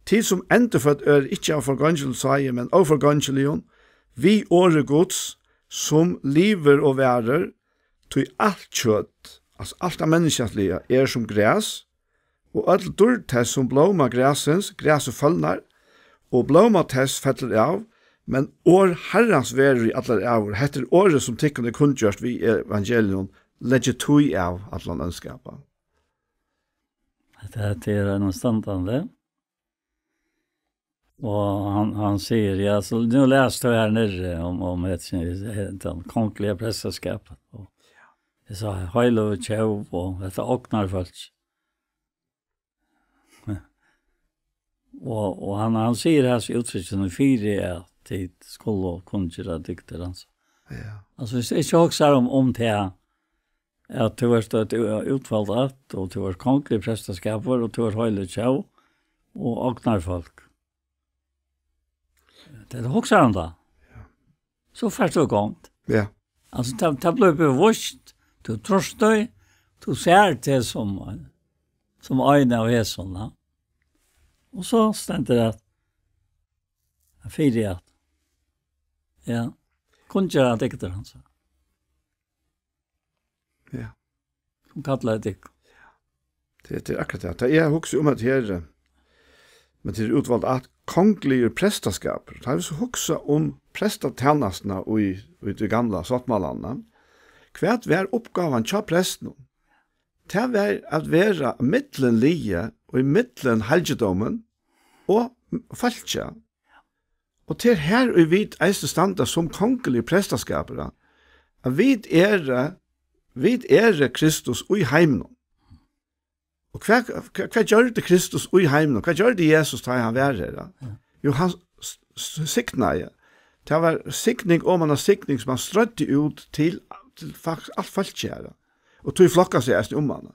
Tit sum endurfødd eru, ikki av forgongiligum sái, men óforgongiligum, við orði Guds, sum livir og varir, tí alt kjøt, altso alt tað menniskjaliga, er sum gras, og øll dýrd tess, sum blóma grasins, grasið følnar, og blóma tess fellur av, men orð Harrans verður í allar ævir. Hetta er orðið, sum tykkum er kunngjørt við evangelium, leggið tí av allan óndskap. Hetta, hetta er einastandandi. Og hann, hann sigur, ja, so nú las tú her niðri um, um hetta, hetta kongliga prestaskapið. Og eg sá heiløgu tjóð og hetta ognarfólk. Og, og hann, hann sigur hesi úttrykkini fyri at tit skulu kunngera dygdir hans. Ja. Altso, viss tú ikki hugsar um, um tað, at tú ert eitt útvalt ætt, og tú ert kongligur prestaskapur, og tú ert heilig tjóð, og ognarfólk. Tað tú hugsar um tað. Ja. So fert tú í gongd. Ja. Altso, tað, tað blívur bevíst, tú trýrt tí, tú sær tað sum ein, sum ein av hesum, ja. Og so stendur tað at, at fyri at, ja, kunngera dygdir hans. Ja. Sum kallaði tykkum. Tað, tað er akkurát tað. Tað, eg hugsi um at her, eh, men tað er útvalt at kongligur prestaskapur. Tá vit so hugsa um prestatænastuna í, í tí gamla sáttmálanum, hvat var uppgávan hjá prestinum? Tað var at vera millumliðið og í millum halgidómin og fólkið. Og tað er her, ið vit eisini standa sum konguligur prestaskapur, at vit eru, vit eru Kristus í heiminum. Og hvat, hvat, hvat gjørdi Kristus í heiminum? Hvat gjørdi Jesus, tá hann var her? Ja. Jú, hann s-, s-, signaði. Tað var signing oman á signing, sum hann streiddi út til, til fak-, alt fólkið her. Og tí flokkaðu seg eisini um hann.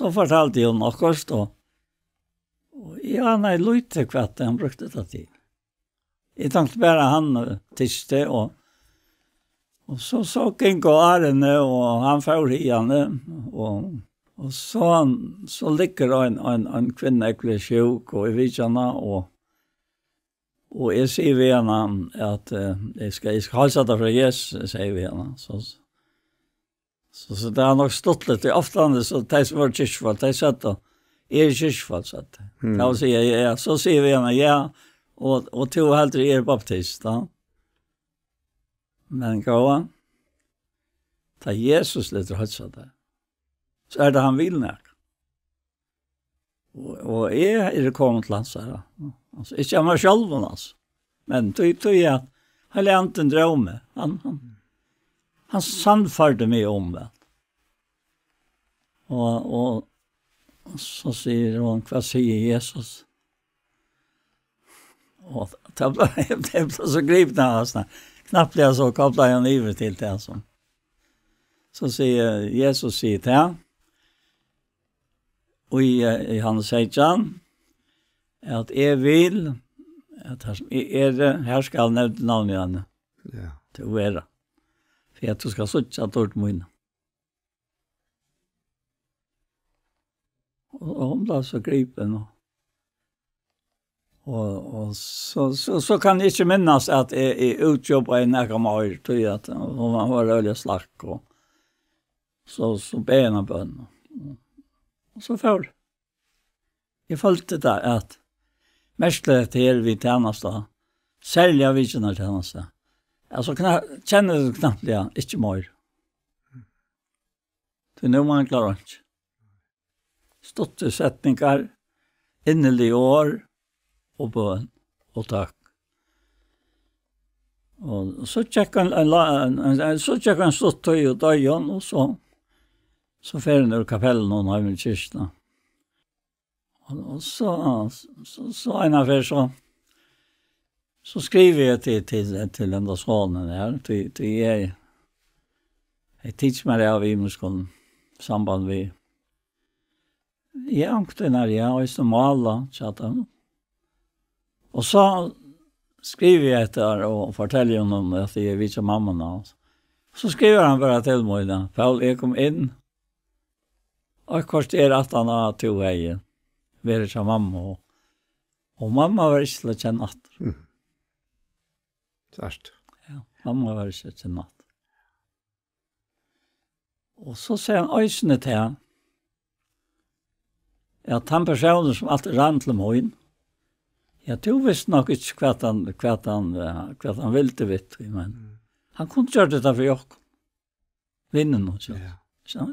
so fortaldi hon okkurt, og, og eg anaði lítið, hvat hann brúkti tað til. Eg tenkti bara, hann, eh, tysti, og, og so, so gingu árini, og hann fór hiðani, og, og so, so liggur ein, ein, ein kvinna ógvuliga sjúk, og eg vitjaði hana, og, og eg sigi við hana at, eh, eg skal, eg skal heilsa tær frá Jesus, sigi eg við hana. So, so, so tað er nokk stuttligt, tí ofta er so, tey sum vóru kirkjufólk, tey søgdu, "Eg eri kirkjufólk," søgdu tey. Mm. Tá siga eg, ja, so sigi eg við hana, "Ja, og, og tú heldur, eg eri baptist, ja." Men góða, tá Jesus letur heilsa tær, so er tað hann vil nakað. Og, og eg eri komin til hansara. Altso, ikki av mær sjálvum, altso. Men tí, tí at Heilagi Andin dró meg. Hann, hann, hann sannførdi meg um tað. Og, og, og so sigur hon, "Hvat sigur Jesus?" Og tað bleiv, tað bleiv so gripin av, altso. Knappliga so koplaði hon yvir til tað, altso. So sigur Jesus, sigur tað, og í, eh, Jóhannes seytjan, at eg vil, at har sum eg eri, har skal nevnt navn í hann. Ja. Tú vera. Fyri at tú skal síggja dýrd mína. Og, og hon bleiv so gripin, og, og, og so, so, so kann eg ikki minnast, at eg, eg útdjúpaði nakað meir, tí at hon var, var øgiliga slakk, og so, so bað eg eina bøn, og, og so fór. Eg følti tað, at merkiligt her við tænasta, serliga vitjanartænasta. Altso, kna-, kenni tað knappliga, ikki meir. Tí nú manglar einki. Stuttar setningar, innilig orð og bøn og takk. Og so gekk ein, ein, la-, ein, ein, so gekk ein stutt tíð og doyði hon, og so, so fer hon úr kapellinum og heim í kirkjuna. Og, og so, so, so eina ferð so, so skrivi eg til, til, til henda sonin her, tí, tí eg, eg tykist mær av ymiskum samband við, eg ankti nær, ja, og so mála, tjata. Og so skrivi eg hetta her og fortelji honum at eg vitji mammuna. So skrivar hann bara til mín, ja, "Paul, eg kom inn, og eitt korter aftan á, at tú hevði verið hjá mammu, og, og mamma var ikki til at kenna aftur." Mm. Sært. Ja, mamma var ikki til at kenna aftur. Og so sigur hann eisini til, at tann persónur, sum altíð rann til mín, ja, tú visti nokk ikki, hvat hann, hvat hann, eh, hvat hann vildi við tí, men Mm. hann kundi gjørt hetta fyri okkum. Vinnur nú, so. Ja.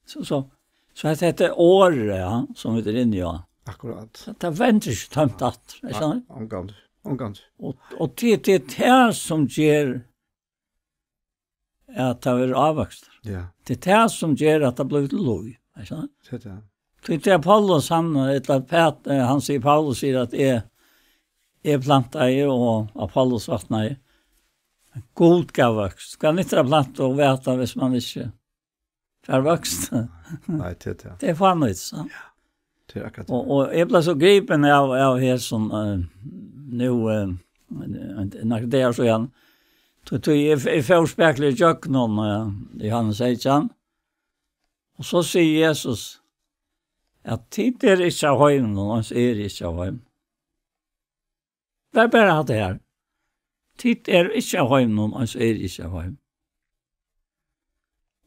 So, so, so at hetta er orðið, ja, sum vit eru inni á. Akkurát. Tað, tað vendir ikki tómt aftur, er sant? Ongantíð, ongantíð. Og, og tað, tað er tað sum ger at tað verður ávøkstur. Ja. Tað er tað sum ger at tað blívur til lív, er sant? Tað er tað. Tí tað er Paulus, hann, ella Pæt-, eh, hann sigur, Paulus sigur at eg, eg plantaði og Apollos vatnaði, Gud gav vøkst. Hvat nyttar at planta og væta, hvis man ikki fær vøkst? Nei, tað er tað. Tað er fánýtt, so. Tað er akkurát Og, tað. og eg bleiv so gripin av, av her sum, eh, nú, eh, nakrar dagar síðan. Tí, tí eg, eg fór spakuliga ígjøgnum, eh, Jóhannes seytjan. Og so sigur Jesus, at tit eru ikki av heiminum, eins eri eg ikki av heiminum. Tað er bara hatta her. Tit eru ikki av heiminum, eins eri eg ikki av heiminum.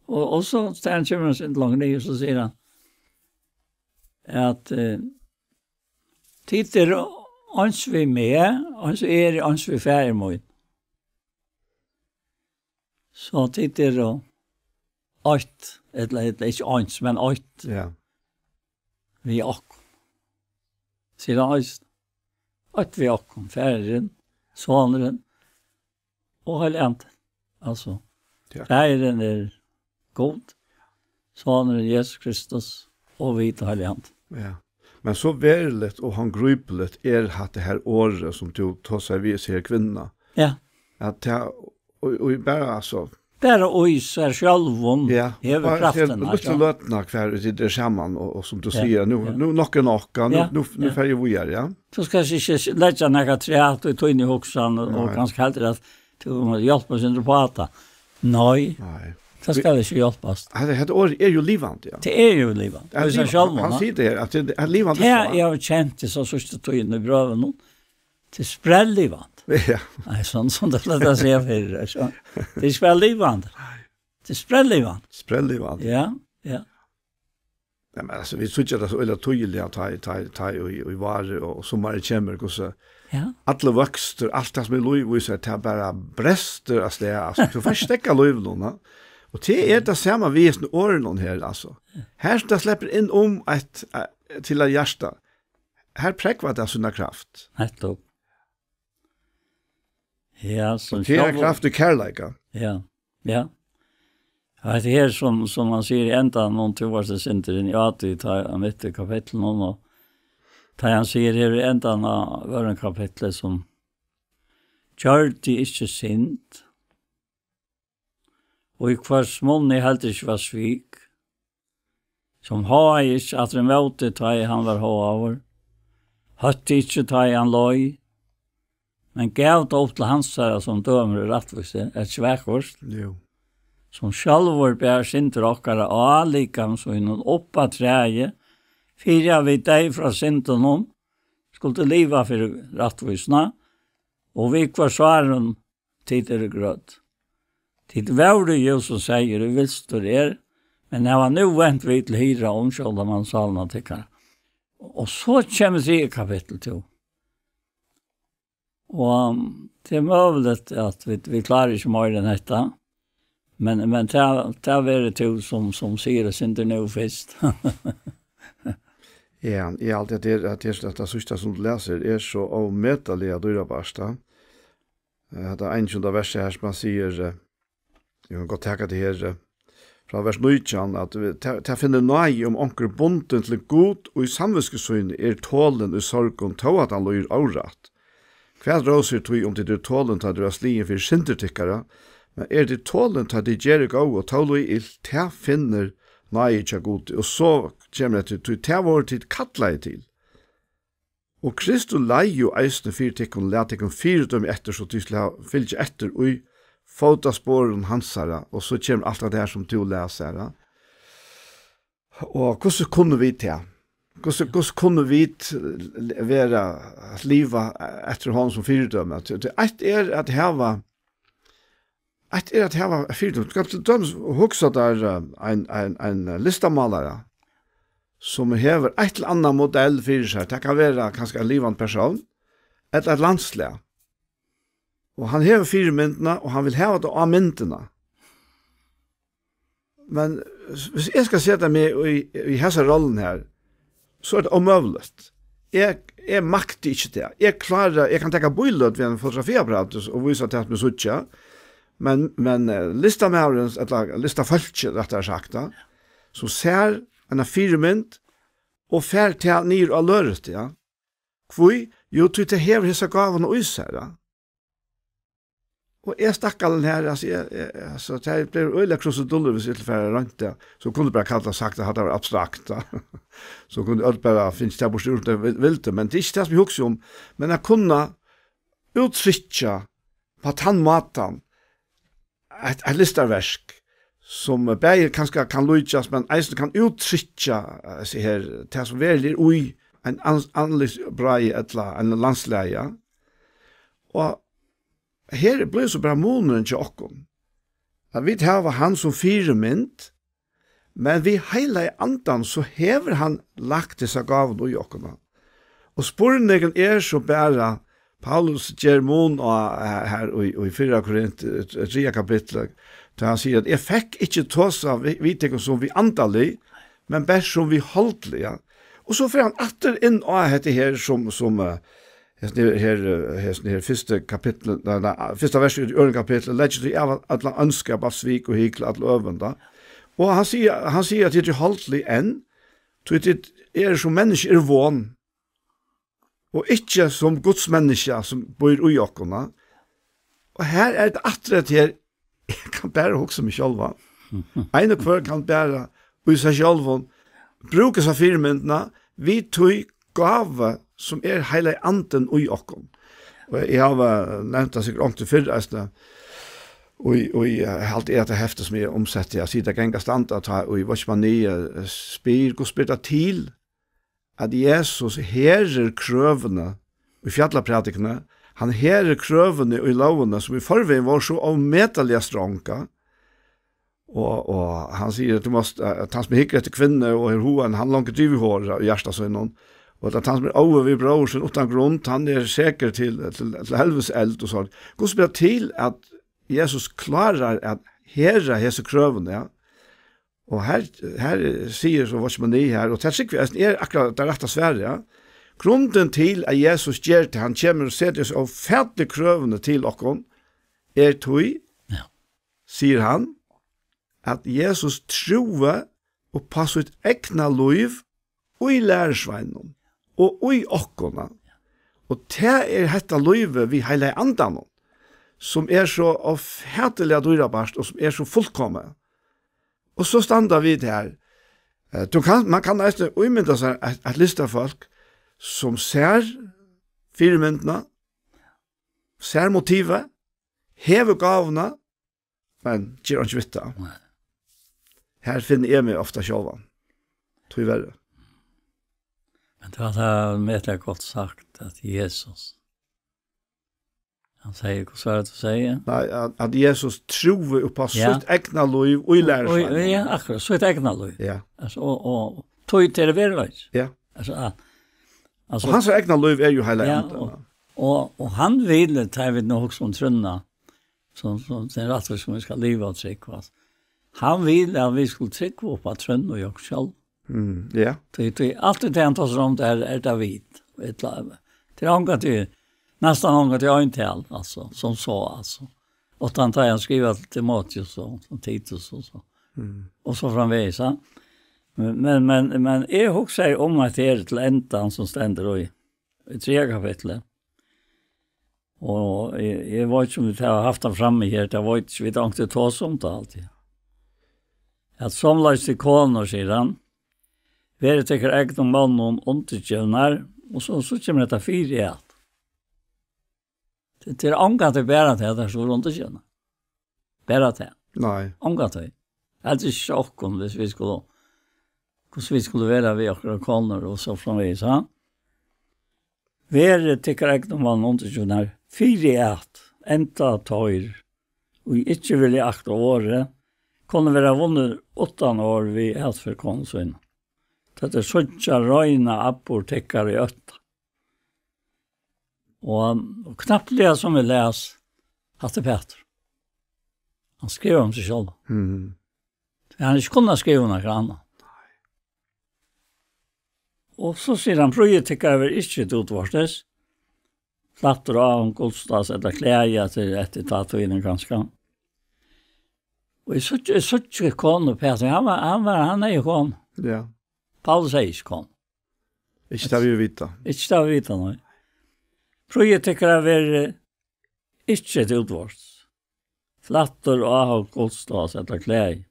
Og, og so, tá hann kemur ein sindur longur niður, so sigur hann, at, eh, tit eru eins við meg, eins eri eg eins við Faðir mín. So tit eru eitt, ella, ella ikki eins, men eitt Ja. við okkum. Sigur hann eisini. Eitt við okkum, Faðirin, Sonurin og Heilagi Andin. Altso, Ja. Faðirin er Gud, Sonurin Jesus Kristus og vit og Heilagi Andin. Ja. Men so veruligt og handgrípiligt er hatta her orðið, sum tú tosar við, sigur kvinna. Ja. At tað, og, og bara, altso, Bara í sær sjálvum Ja, hevur bara kraftina, lítlu skilur. løtuna hvar vit eru saman, og, og sum tú Ja, sigur, nú, ja. nú nokk er nokk, ja, nú, Ja, nú, nú ja. fer eg víðari, ja. Tú skalt ikki s-, leggja nakað træ í tíni hugsan, og, og Nei. kanska heldur at tú má hjálpa seg upp á tað. Nei, Nei. tað skal ikki hjálpast. Hetta, hetta orðið er jú livandi, ja. Tað er jú livandi. Tað er Í sær livandi. sjálvum, Hann ja. sigur tað her, at tað er livandi Tað frá. eg havi kent í so síðstu tíðini í brøvunum, tað er sprelllivandi. Ja. Nei, sånn som det lett å si for, så. Tað er sprelllivandi. Tað er sprelllivandi. Sprelllivandi. Ja, ja. Ja, men altso, vit síggja tað so øgiliga týðiliga, tá, tá, tá í, í vári og summarið kemur, hvussu Ja. allur vøkstur, alt tað sum er lív í sær, tað bara brestur av stað, altso, tú fært steðgað lívinum, ja. Og tað er tað sama við hesum orðunum her, altso. Her sum tað sleppur inn um eitt, eh, til eitt hjarta, her prógvar tað sína kraft. Nettupp. Ja, Og sum tað er sjálvur kraft í kærleika. Ja, ja. Og hetta her, sum, sum hann sigur í endanum, tú vart eitt sindur inni á tí, tá, í mitt í kapitlinum, og tá hann sigur her í endanum av øðrum kapitli, sum: "Gjørdi ikki synd, og í hvørs munni heldur ikki var svik, sum háaði ikki aftur ímóti, tá ið hann var háaður, hótti ikki, tá ið hann leið, men gav tað upp til hansara, sum dømir rættvísi," er svakurt, Jú. "sum sjálvur bar syndir okkara á likami sínum upp á træið, fyri at vit deyð frá syndunum skuldu liva fyri rættvísina, og við hvørs sárum tit eru grødd. Tit vóru jú, sum seyður í vilstur er, men hava nú vent við til hirða og umskjóldað mann sálanna tykkara." Og so kemur triðja kapittul, tú. Og, um, tað er møguligt at vit, vit klára ikki meira enn hetta. Men, men tað, tað verður tú, sum, sum sigur eitt sindur nú fyrst. Ja, eg haldi, at tað er, at tað er, at tað síðsta, sum tú lesur, er so ómetaliga dýrabært, ja. Eh, hetta einogtjúgunda versið her, sum hann sigur, eh, eg kann gott taka tað her, eh, frá vers nítjan, at vi-, ta, ta finnur náði, um onkur er bundin til Gud, og í samvitsku síni er tolin í sorgum, tó at hann líður órætt. Hvat rósir tí, um tit eru tolin, tá tit verða sligin fyri syndir tykkara, men eru tit tolin, tá tit gera góð, og tó líða ilt, tað finnur náði hjá Gudi, og so kemur hetta, tí tað vóru tit kallaði til. Og Kristus leið jú eisini fyri tykkum, læt tykkum fyridømi eftir, so tit skulu fylgja eftir í fótasporum hansara, og so kemur alt tað her, sum tú lesur her. Og hvussu kunnu vit tað? Hvussu, hvussu kunnu vit vera at liva eftir honum sum fyridømi? Tí, tí eitt er at hava Eitt er at hava fyridømi. Tú kanst til dømis hugsa tær, eh, ein, ein, ein listamálara, sum hevur eitt ella annað modell fyri sær. Tað kann vera kanska ein livandi persón, ella eitt landslag. Og hann hevur fyrimyndina, og hann vil hava tað á myndina. Men hvis eg skal seta meg í, í hesa rolluna her, so er tað ómøguligt. Eg, eg makti ikki tað. Eg klári, eg kann taka bíløt við einum fotografiapparati og vísa tað, sum eg síggi. Men, men, eh, listamaðurin, ella listafólkið, rættari sagt, ja, sum sær eina fyrimynd og fær tað niður á lørift, ja. Hví? Jú, tí tað hevur hesa gávuna í sær, ja. Og eg stakkalin her, altso, eg, eg, altso, tað bleiv øgiliga krusidullur, viss eg fari at roynt tað. So kundi bara kallað sagt, at hatta var abstrakt, tá. So kundu øll bara fingið tað burtur, tað vil-, vildu, men tað er ikki tað, sum eg hugsi um. Men at kunna úttrykkja á tann mátan eitt, eitt listaverk, sum bæði kanska kann líkjast, men eisini kann úttrykkja, eh, seg her, tað sum veruliga er í ein an-, andlitsbráð ella ein landslagi. Og her blívur so bara munurin hjá okkum, at vit hava hann sum fyrimynd, men við Heilaga Andan, so hevur hann lagt hesa gávuna í okkum. Og spurningurin er so bara, Paulus ger mun á, eh, her í, í fyrra Korint, eh, triðja kapitli, tá hann sigur, at eg fekk ikki tosað við, við tykkum sum við andalig, men bert sum við holdlig, ja. Og so fer hann aftur inn á hetta her sum, sum, eh, hesin her, her, eh, hesin her fyrsta kapitli, nei, nei, fyrsta vers í øðrum kapitli, legg tí av allan óndskap, alt svik og hykl, all øvund, tá. Og hann sigur, hann sigur, at tit eru holdlig enn, tí tit eru sum menniskju eru von, og ikki sum Guds menniskja sum býr í okkum, tá. Og her er tað aftur at her, eg kann bara hugsa meg sjálvan. Ein og hvør kann bara í sær sjálvum brúka hesa fyrimyndina við tí gávu, sum er Heilagi Andin í okkum. Og eg havi nevnt tað sikkurt onkuntíð fyrr, eisini, og, og, eh, haldi eg at tað heftið, sum eg umsetti, at sita, ganga, standa, tá í Watchman Nee, eh, spyr, Gud spyr tað til, at Jesus herðir krøvini í fjallaprædikuni, hann herðir krøvini í lógini, sum í forvegin vóru so ómetaliga strong, og, og hann sigur, at tú mást, at hann sum hyggur eftir kvinnu og hevur hugan, hann langar til við hora í hjarta sínum, og at hann sum er óður við bróður sín uttan grund, hann er sekur til, til, til helvitis eld og so. Gud spyr til, at Jesus klárar at herða hesi krøvini, ja. Og her, her sigur so Watchman Nee her, og tað trúgvi eg eisini er akkurát tað rætta svarið, ja. Grundin til, at Jesus ger tað, hann kemur og setir so ófatiligu krøvini til okkum, er tí, ja, sigur hann, at Jesus trúði upp á sítt egna lív í lærisveinunum og í okkum. Og tað er hetta lívið við Heilaga Andanum, sum er so ófatiliga dýrabært og sum er so fullkomið. Og so standa vit her. Eh, tú kann, man kann eisini ímynda sær eitt, eitt listafólk sum sær fyrimyndina, sær motivið, hevur gávuna, men ger einki við tað. Nei. Her finni eg meg ofta sjálvan. Tíverri. Men tað var tað, metaliga gott sagt, at Jesus, hann sigur, hvussu var tað, tú segði? Nei, at, at Jesus trúði upp á, ja, sítt egna lív í lærisveinunum. Og, ja, akkurát, sítt egna lív. Ja. Altso, og, og trúði til veruleika. Ja. Altso, at, altso, og hansara egna lív er jú Heilagi Andin, og, ja. Og, og hann vil, tá vit nú hugsa um trúnna, sum, sum tað rætta, sum vit skulu liva og trúgva, altso. Hann vil, at vit skulu trúgva upp á trúnna í okkum sjálv. Mm, ja. Tí, tí, alt tað hann tosar um, tað er, er tað vit. Ella, tað er ongantíð, næstan ongantíð eintal, altso, sum so, altso. Uttan tá hann skrivar til Timoteus og, og Titus og so. Mm. Og so framvegis, ja. Men, men, men, men eg hugsaði um at tað er til endan sum stendur í, í triðja kapitli. Og eg, eg veit ikki um vit hava havt tað frammi her, tað veit ikki, vit hava ongantíð tosað um tað altíð. At somuleiðis tit konur, sigur hann, verið tykkara egnu monnum undirgivnar, og so, so kemur hetta fyri at. Tað, tað er ongantíð bara tað, tær sum eru undirgivnar. Bara tað. Nei. Ongantíð. Heldur ikki okkum, viss vit skulu, hvussu vit skulu vera við okkara konur og so framvegis, ha? Verið tykkara egnu monnum undirgivnar, fyri at, enda teir, ið ikki vilja akta orðið, kunnu verða vunnir uttan orð við atferð konu síni. Tá teir síggja reina atburð tykkara í ótta. Og, og knappliga sum eg las, hatta er Pætur. Hann skrivar um seg sjálvan. Mhm. Tí hann hevur ikki kunnað skriva um nakran annan. Og so sigur hann, prýði tykkara verður ikki til útvortis, flættur á um gullstás ella klæði, at tað er eftir tátíðini kanska. Og eg síggi, eg síggi konu Pætur, hann var, hann var, hann hevði konu. Ja. Paulus hevði ikki konu. Ikki tað vit vita. Ikki tað vit vita, nei. Prýði tykkara verður ikki til útvortis. flættur og áhugað gullstás ella klæði,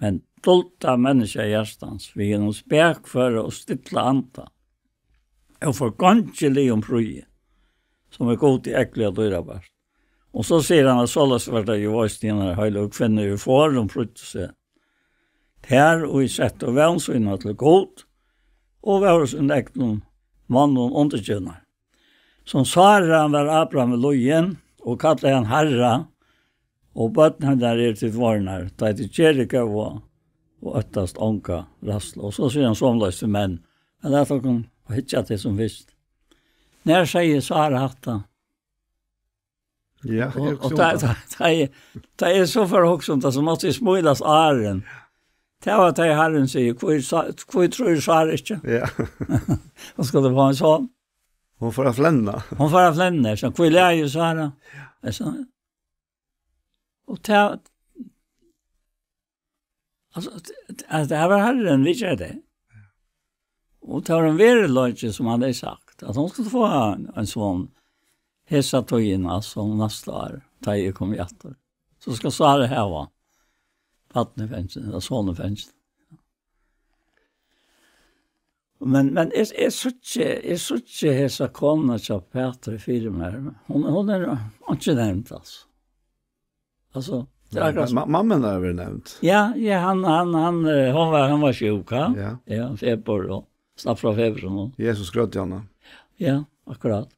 men dulda menniskja hjartans, við hinum spakføra og stilla anda, og forgongiligum prýði, sum er Gudi ógvuliga dýrabært. Og so sigur hann, at soleiðis var tað jú eisini í hinari heiløgu kvinnu í forðum prýddi seg. Tær, ið settu vón sína til Gud, og vóru sínum egnu monnum undirgivnar. Sum Sára var Abrahami lýðin, og kallaði hann Harra, og børn hennar eru tit vorðnar, tá ið tit gera góða, og óttast onga ræðslu. Og so sigur hann somuleiðis til menn, men lat okkum hyggja at tí sum fyrst. Nær segði Sára hatta? Ja, Og, eg og hugsi um tað, tað. tað, tað er, tað er so for at hugsa um tað, so mátti eg smílast áðrenn. Tað var tað, Harrin sigur, hví sa-, hví trýr Sára ikki? Ja. Hon skuldi fáa ein son. Hon fór at flenna. Hon fór at flenna, so hví læði Sára? Ja. So, og tað, altså, at, at tað var Harrin, vit gjør det. Og tað var ein veruleiki, sum hann hevði sagt, at hon skuldi fáa ein, ein son hesa tíðina, altso næsta ár, tá eg komi aftur. So skal Sára hava barn í fangið, ella son í fangið. Men, men eg, eg síggi, eg síggi hesa konuna hjá Pæturi fyri mær. Hon, hon er ikki nevnd, altso. Altso, tað er akkurát. Ma-, mamman er verið nevnt. Ja, ja, hann, hann, hann, eh, hon var, hann var sjúk, ha? Ja. Ja, febur og slapp frá febur og nú. Jesus grøddi hana. Ja, akkurát.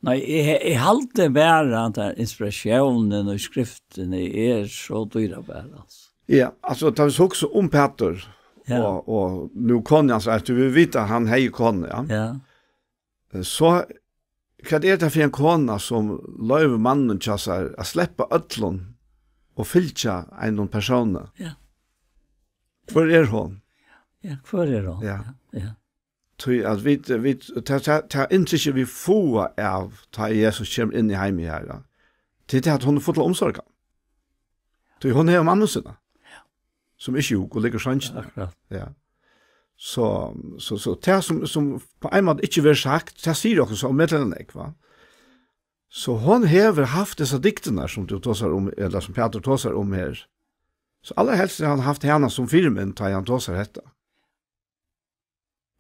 Nei, eg, eg haldi bara at tað er inspiratiónin og skriftin er so dýrabær, altso. Ja, altso, tá vit hugsa um Pætur, Ja. og, og nú konu hans, at vit vita at hann hevði konu, ja. Ja. Eh, so, hvat er tað fyri ein kona sum loyvir manninum hjá sær at sleppa øllum og fylgja einum persóni? Ja. Hvør er hon? Ja, hvør er hon? Ja. Ja, ja. Tí at vit, vit, tað, tað, tað inntrykk vit fáa av, tá Jesus kemur inn í heimið her, ja. Tí tað at hon er full av umsorgan. Tí hon hevur mammu sína, sum er sjúk og liggur í songini. Akkurát. Ja. So, so, so tað sum, sum á ein máta ikki verður sagt, tað sigur okkum so ómetaliga nógv, va? So hon hevur havt hesar dygdirnar, sum tú tosar um, ella sum Pætur tosar um her. So allarhelst hevur hann havt hana sum fyrimynd, tá ið hann tosar hetta.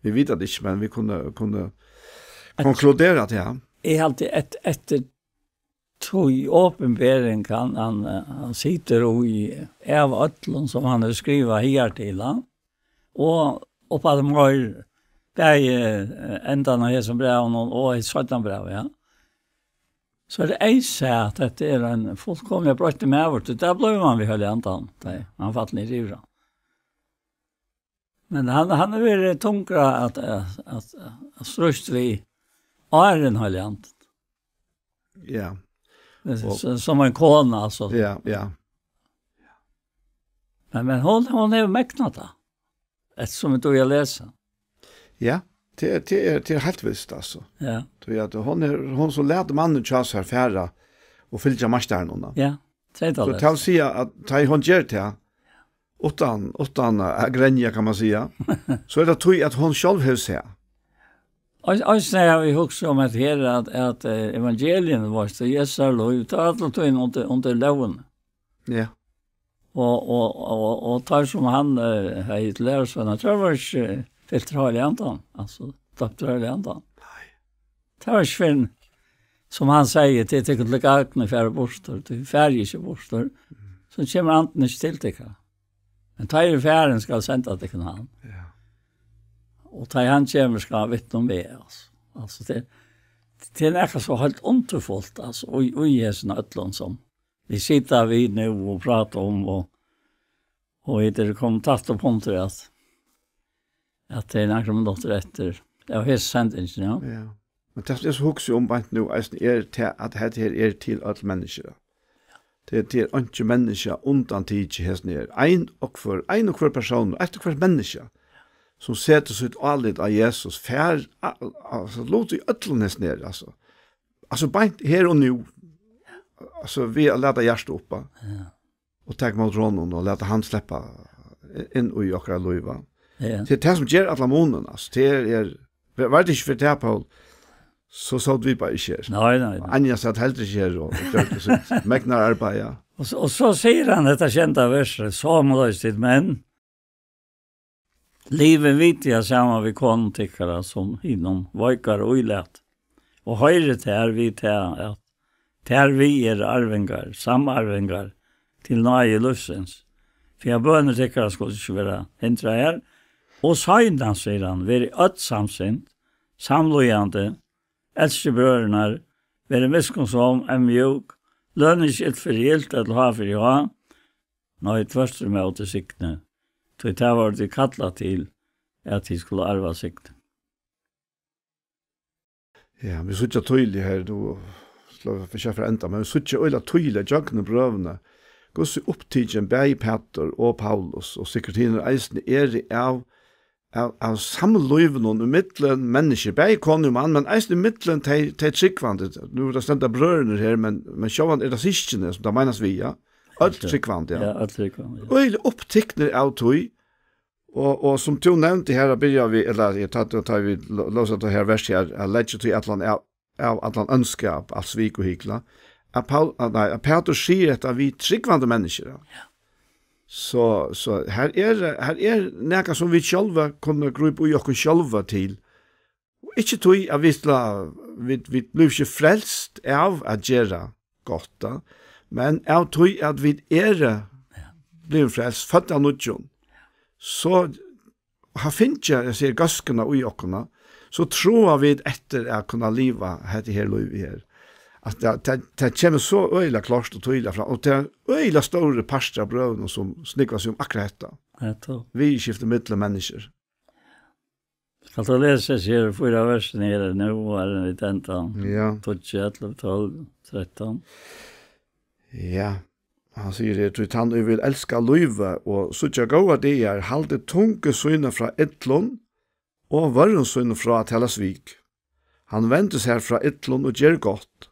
Vit vita tað ikki, men vit kunnu, kunnu At konkludera tað. Eg haldi, at eftir tí opinbering hann, hann, eh, hann situr í av øllum, sum hann hevur skrivað higartil, ja. Og upp á meir, bæði, eh, endan av hesum brævinum og, og eitt seinna bræv, ja. So er tað eisini at hetta er ein fullkomiliga broyttur maður, tí tað blívur mann við Heilaga Andanum, tá hann fær niður yvir hann. Men hann, hann hevur verið tungur at, at, at, at stríðast við áðrenn Heilaga Andan. Ja. Men Og s-, Sum ein kona, altso. Ja, ja. Men, men hon, hon hevur megnað tað. Eftirsum vit duga at lesa. Ja, tað er, tað er, tað er heilt vist, altso. Ja. Tí at hon er, hon sum læt mannin hjá sær fara og fylgja meistaranum, ja. Ja, tað er So tað. tað vil siga at tá hon ger tað, uttan, uttan at grenja, kann man siga, so er tað tí at hon sjálv hevur sæð. Og, og so har vit hugsað um at her at, at, eh, evangelium, veitst tú, Jesus er lov, tað er alla tíðina undir, undir lógini. Ja. Og, og, og, og teir sum hann, eh, hevði til lærisveinar, teir vóru ikki fyltir av Heilaga Andanum, altso, doyptir av Heilaga Andanum. Nei. Tað var ikki fyrr enn, sum hann segði, tað er tykkum til gagn at fara burtur, tí fari eg ikki burtur, Mm. so kemur Andin ikki til tykkum. Men tá eg eri farin, skal eg senda tykkum hann. Ja. Og tá hann kemur, skal hann vitna um meg, altso. Altso, tað, tað er nakað so heilt undurfult, altso, í, í hesum øllum sum vit sita við nú og práta um, og, og vit eru komin tætt upp undir at, at tað er nakrar minuttir eftir av hesi sendingini, ja. Ja. Men tað, eg hugsi um beint nú, eisini er tað, at hetta her er til øll menniskju. Tað er, tað er einki menniskja undantikið hesum her. Ein og hvør, ein og hvør persónur, eitt og hvørt menniskja, sum setir sítt álit á Jesus, fær, a-, a-, altso, lut í øllum hesum her, altso. Altso, beint her og nú, altso, við at lata hjartað uppi, Ja. og taka ímóti honum og lata hann sleppa inn í okkara lív, va? Ja. Tað er tað sum ger allan munin, altso. Tað er, er, var tað ikki fyri tað, Poul, so sótu vit bara ikki her. Nei, nei, nei. Anja sat heldur ikki her og, og gjørdi sítt megnar arbeiði. Og so, og so sigur hann hetta kenda versið, somuleiðis tit menn, livið vitiga saman við konum tykkara sum hinum veikara ílat, og hoyrið tær við tað, at tær við eru arvingar, samarvingar til náði lívsins, fyri at bønir tykkara skulu ikki vera hindraðar. Og seinast, sigur hann, verið øll samsind, samlíðandi, elskið brøðurnar, verið miskunnsom, eyðmjúk, lønið ikki ilt fyri ilt, ella háð fyri háð, nei, tvørturímóti signið, tí tað vóru tit kallað til, at tit skulu arva signið. Ja, vit síggja týðiliga her, tú slá fyri seg fyri enda, men vit síggja øgiliga týðiliga gjøgnum brøvini, hvussu upptikin bæði Pætur og Paulus og sikkurt hinir eisini eru av, av, av samlívinum ímillum menniskju, bæði konu og mann, men eisini ímillum tey, tey trúgvandi. Nú er tað stenda brøðurnir her, men, men sjálvandi er tað systkini, sum tað meinast við, ja. Øll Ja. trúgvandi, ja. Ja, øll trúgvandi, ja. Øgiliga upptiknir av tí, og, og sum tú nevndi her, at byrja við, ella, eg tar, tar við lo-, lósa tað her vers her, at leggja tí allan av, av allan óndskap, alt svik og hykla. At Paul, at, nei, at Pætur sigur hetta við trúgvandi menniskju, ja. Ja. So, so her er, her er nakað sum vit sjálva kunnu grípa í okkum sjálva til. Og ikki tí at vit la-, vit, vit blíva ikki frelst av at gera gott, da, men av tí at vit eru Ja. blivin frelst, fødd av nýggjum, so har fingið, eg sigi, góðskuna í okkum, so tráa vit eftir at kunna liva hetta her lívið her. At tað, tað, tað kemur so øgiliga klárt og týðiliga fram, og tað er øgiliga stóri partur av brøvunum sum snúgva seg um akkurát hetta. Hetta. Viðurskifti millum menniskju. Skal tú lesa hesi her fýra versini her nú, áðrenn vit enda? Ja. Tíggju, ellivu, tólv, trettan. Ja, hann sigur her: "Tí tann, ið vil elska lívið og síggja góðar dagar, haldi tungu síni frá illum og vørrum sínum frá at tala svik. Hann vendir sær frá illum og ger gott.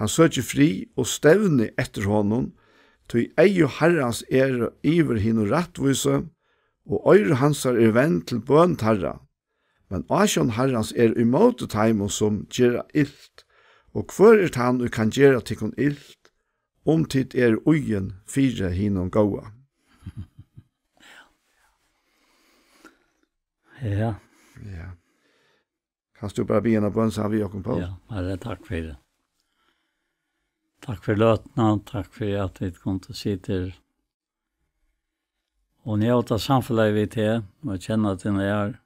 Hann søkir frið og stevni eftir honum, tí eygu Harrans eru yvir hinum rættvísu, og oyru hansara er vend til bøn teirra. Men ásjón Harrans er ímóti teimum, sum gera ilt. Og hvør er tann, ið kann gera tykkum ilt, um tit eru íðin fyri hinum góða?" Ja. Ja. Kanst tú bara biðja eina bøn saman við okkum, Poul? Ja, Harri, takk fyri. Takk fyri løtuna, takk fyri at vit kundu sita her og njóta samfelagið við teg og kenna teg nær.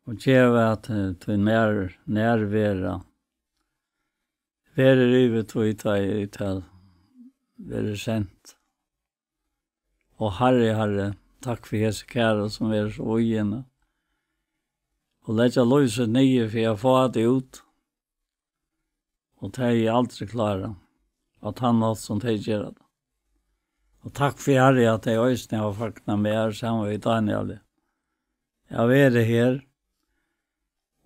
Og geva at, eh, tín nær-, nærvera verður yvir tí, tá ið tað verður sent. Og Harri, Harri, takk fyri hesi kæru, sum eru so íðin og leggja lív sítt niður fyri at fáa tað út. Og tað eri eg aldri klárað, á tann hátt sum tey gera tað. Og takk fyri, Harri, at tey eisini hava fagnað mær saman við Daniel. Eg havi verið her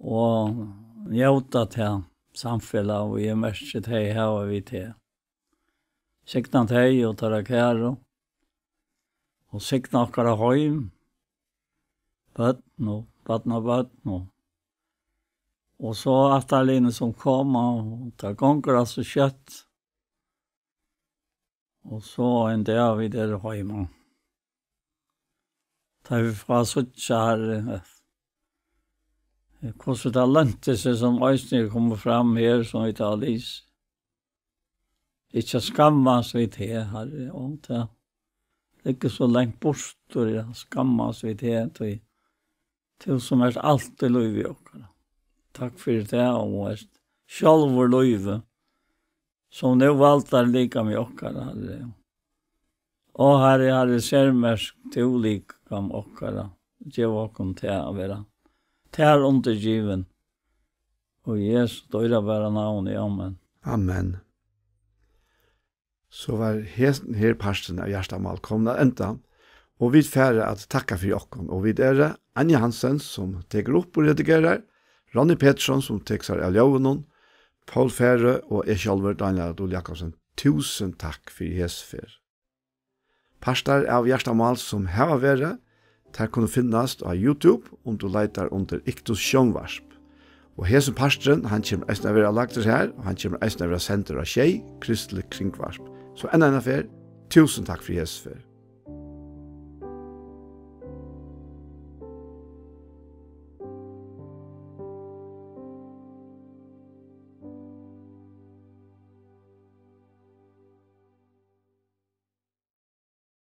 og njóta tað samfelag, og eg merki, tey hava við teg. Signa tey og teirra kæru, og signa okkara heim, børn og barnabørn og, og so ættarliðini sum koma, og tað gongur alt so skjótt. Og so ein dag vit eru heima. Tá vit fáa síggja, Harri, hvussu tað lønti seg, sum eisini er komið fram her, sum vit hava lisið. Ikki at skammast við teg, Harri, og tað liggur so langt burtur at skammast við teg, tí tú sum ert alt í lívi okkara. Takk fyri tað, og ert sjálvur lívið, sum nú valdar likami okkara, Harri. Ó, Harri, Harri, sermerk tú likam okkara, gev okkum tað at vera tær undirgivin. Og í Jesu dýrabara navni, amen. Amen. So var hesin her parturin av Hjartamál komin at enda, og vit fara at takka fyri okkum, og vit eru Anja Hansen, sum tekur upp og redigerar, Ronny Petersson, sum tekur sær av ljóðinum, Poul Færø og eg sjálvur, Daniel Dul Jakobsen. Túsund takk fyri hesa ferð. Partar av Hjartamál sum hava verið, tær kunnu finnast á YouTube, um tú leitar undir Iktus Sjónvarp. Og hesin parturin, hann kemur eisini at vera lagdur her, og hann kemur eisini at vera sendur á Sjey, kristiligt kringvarp. So enn eina ferð, túsund takk fyri hesa ferð.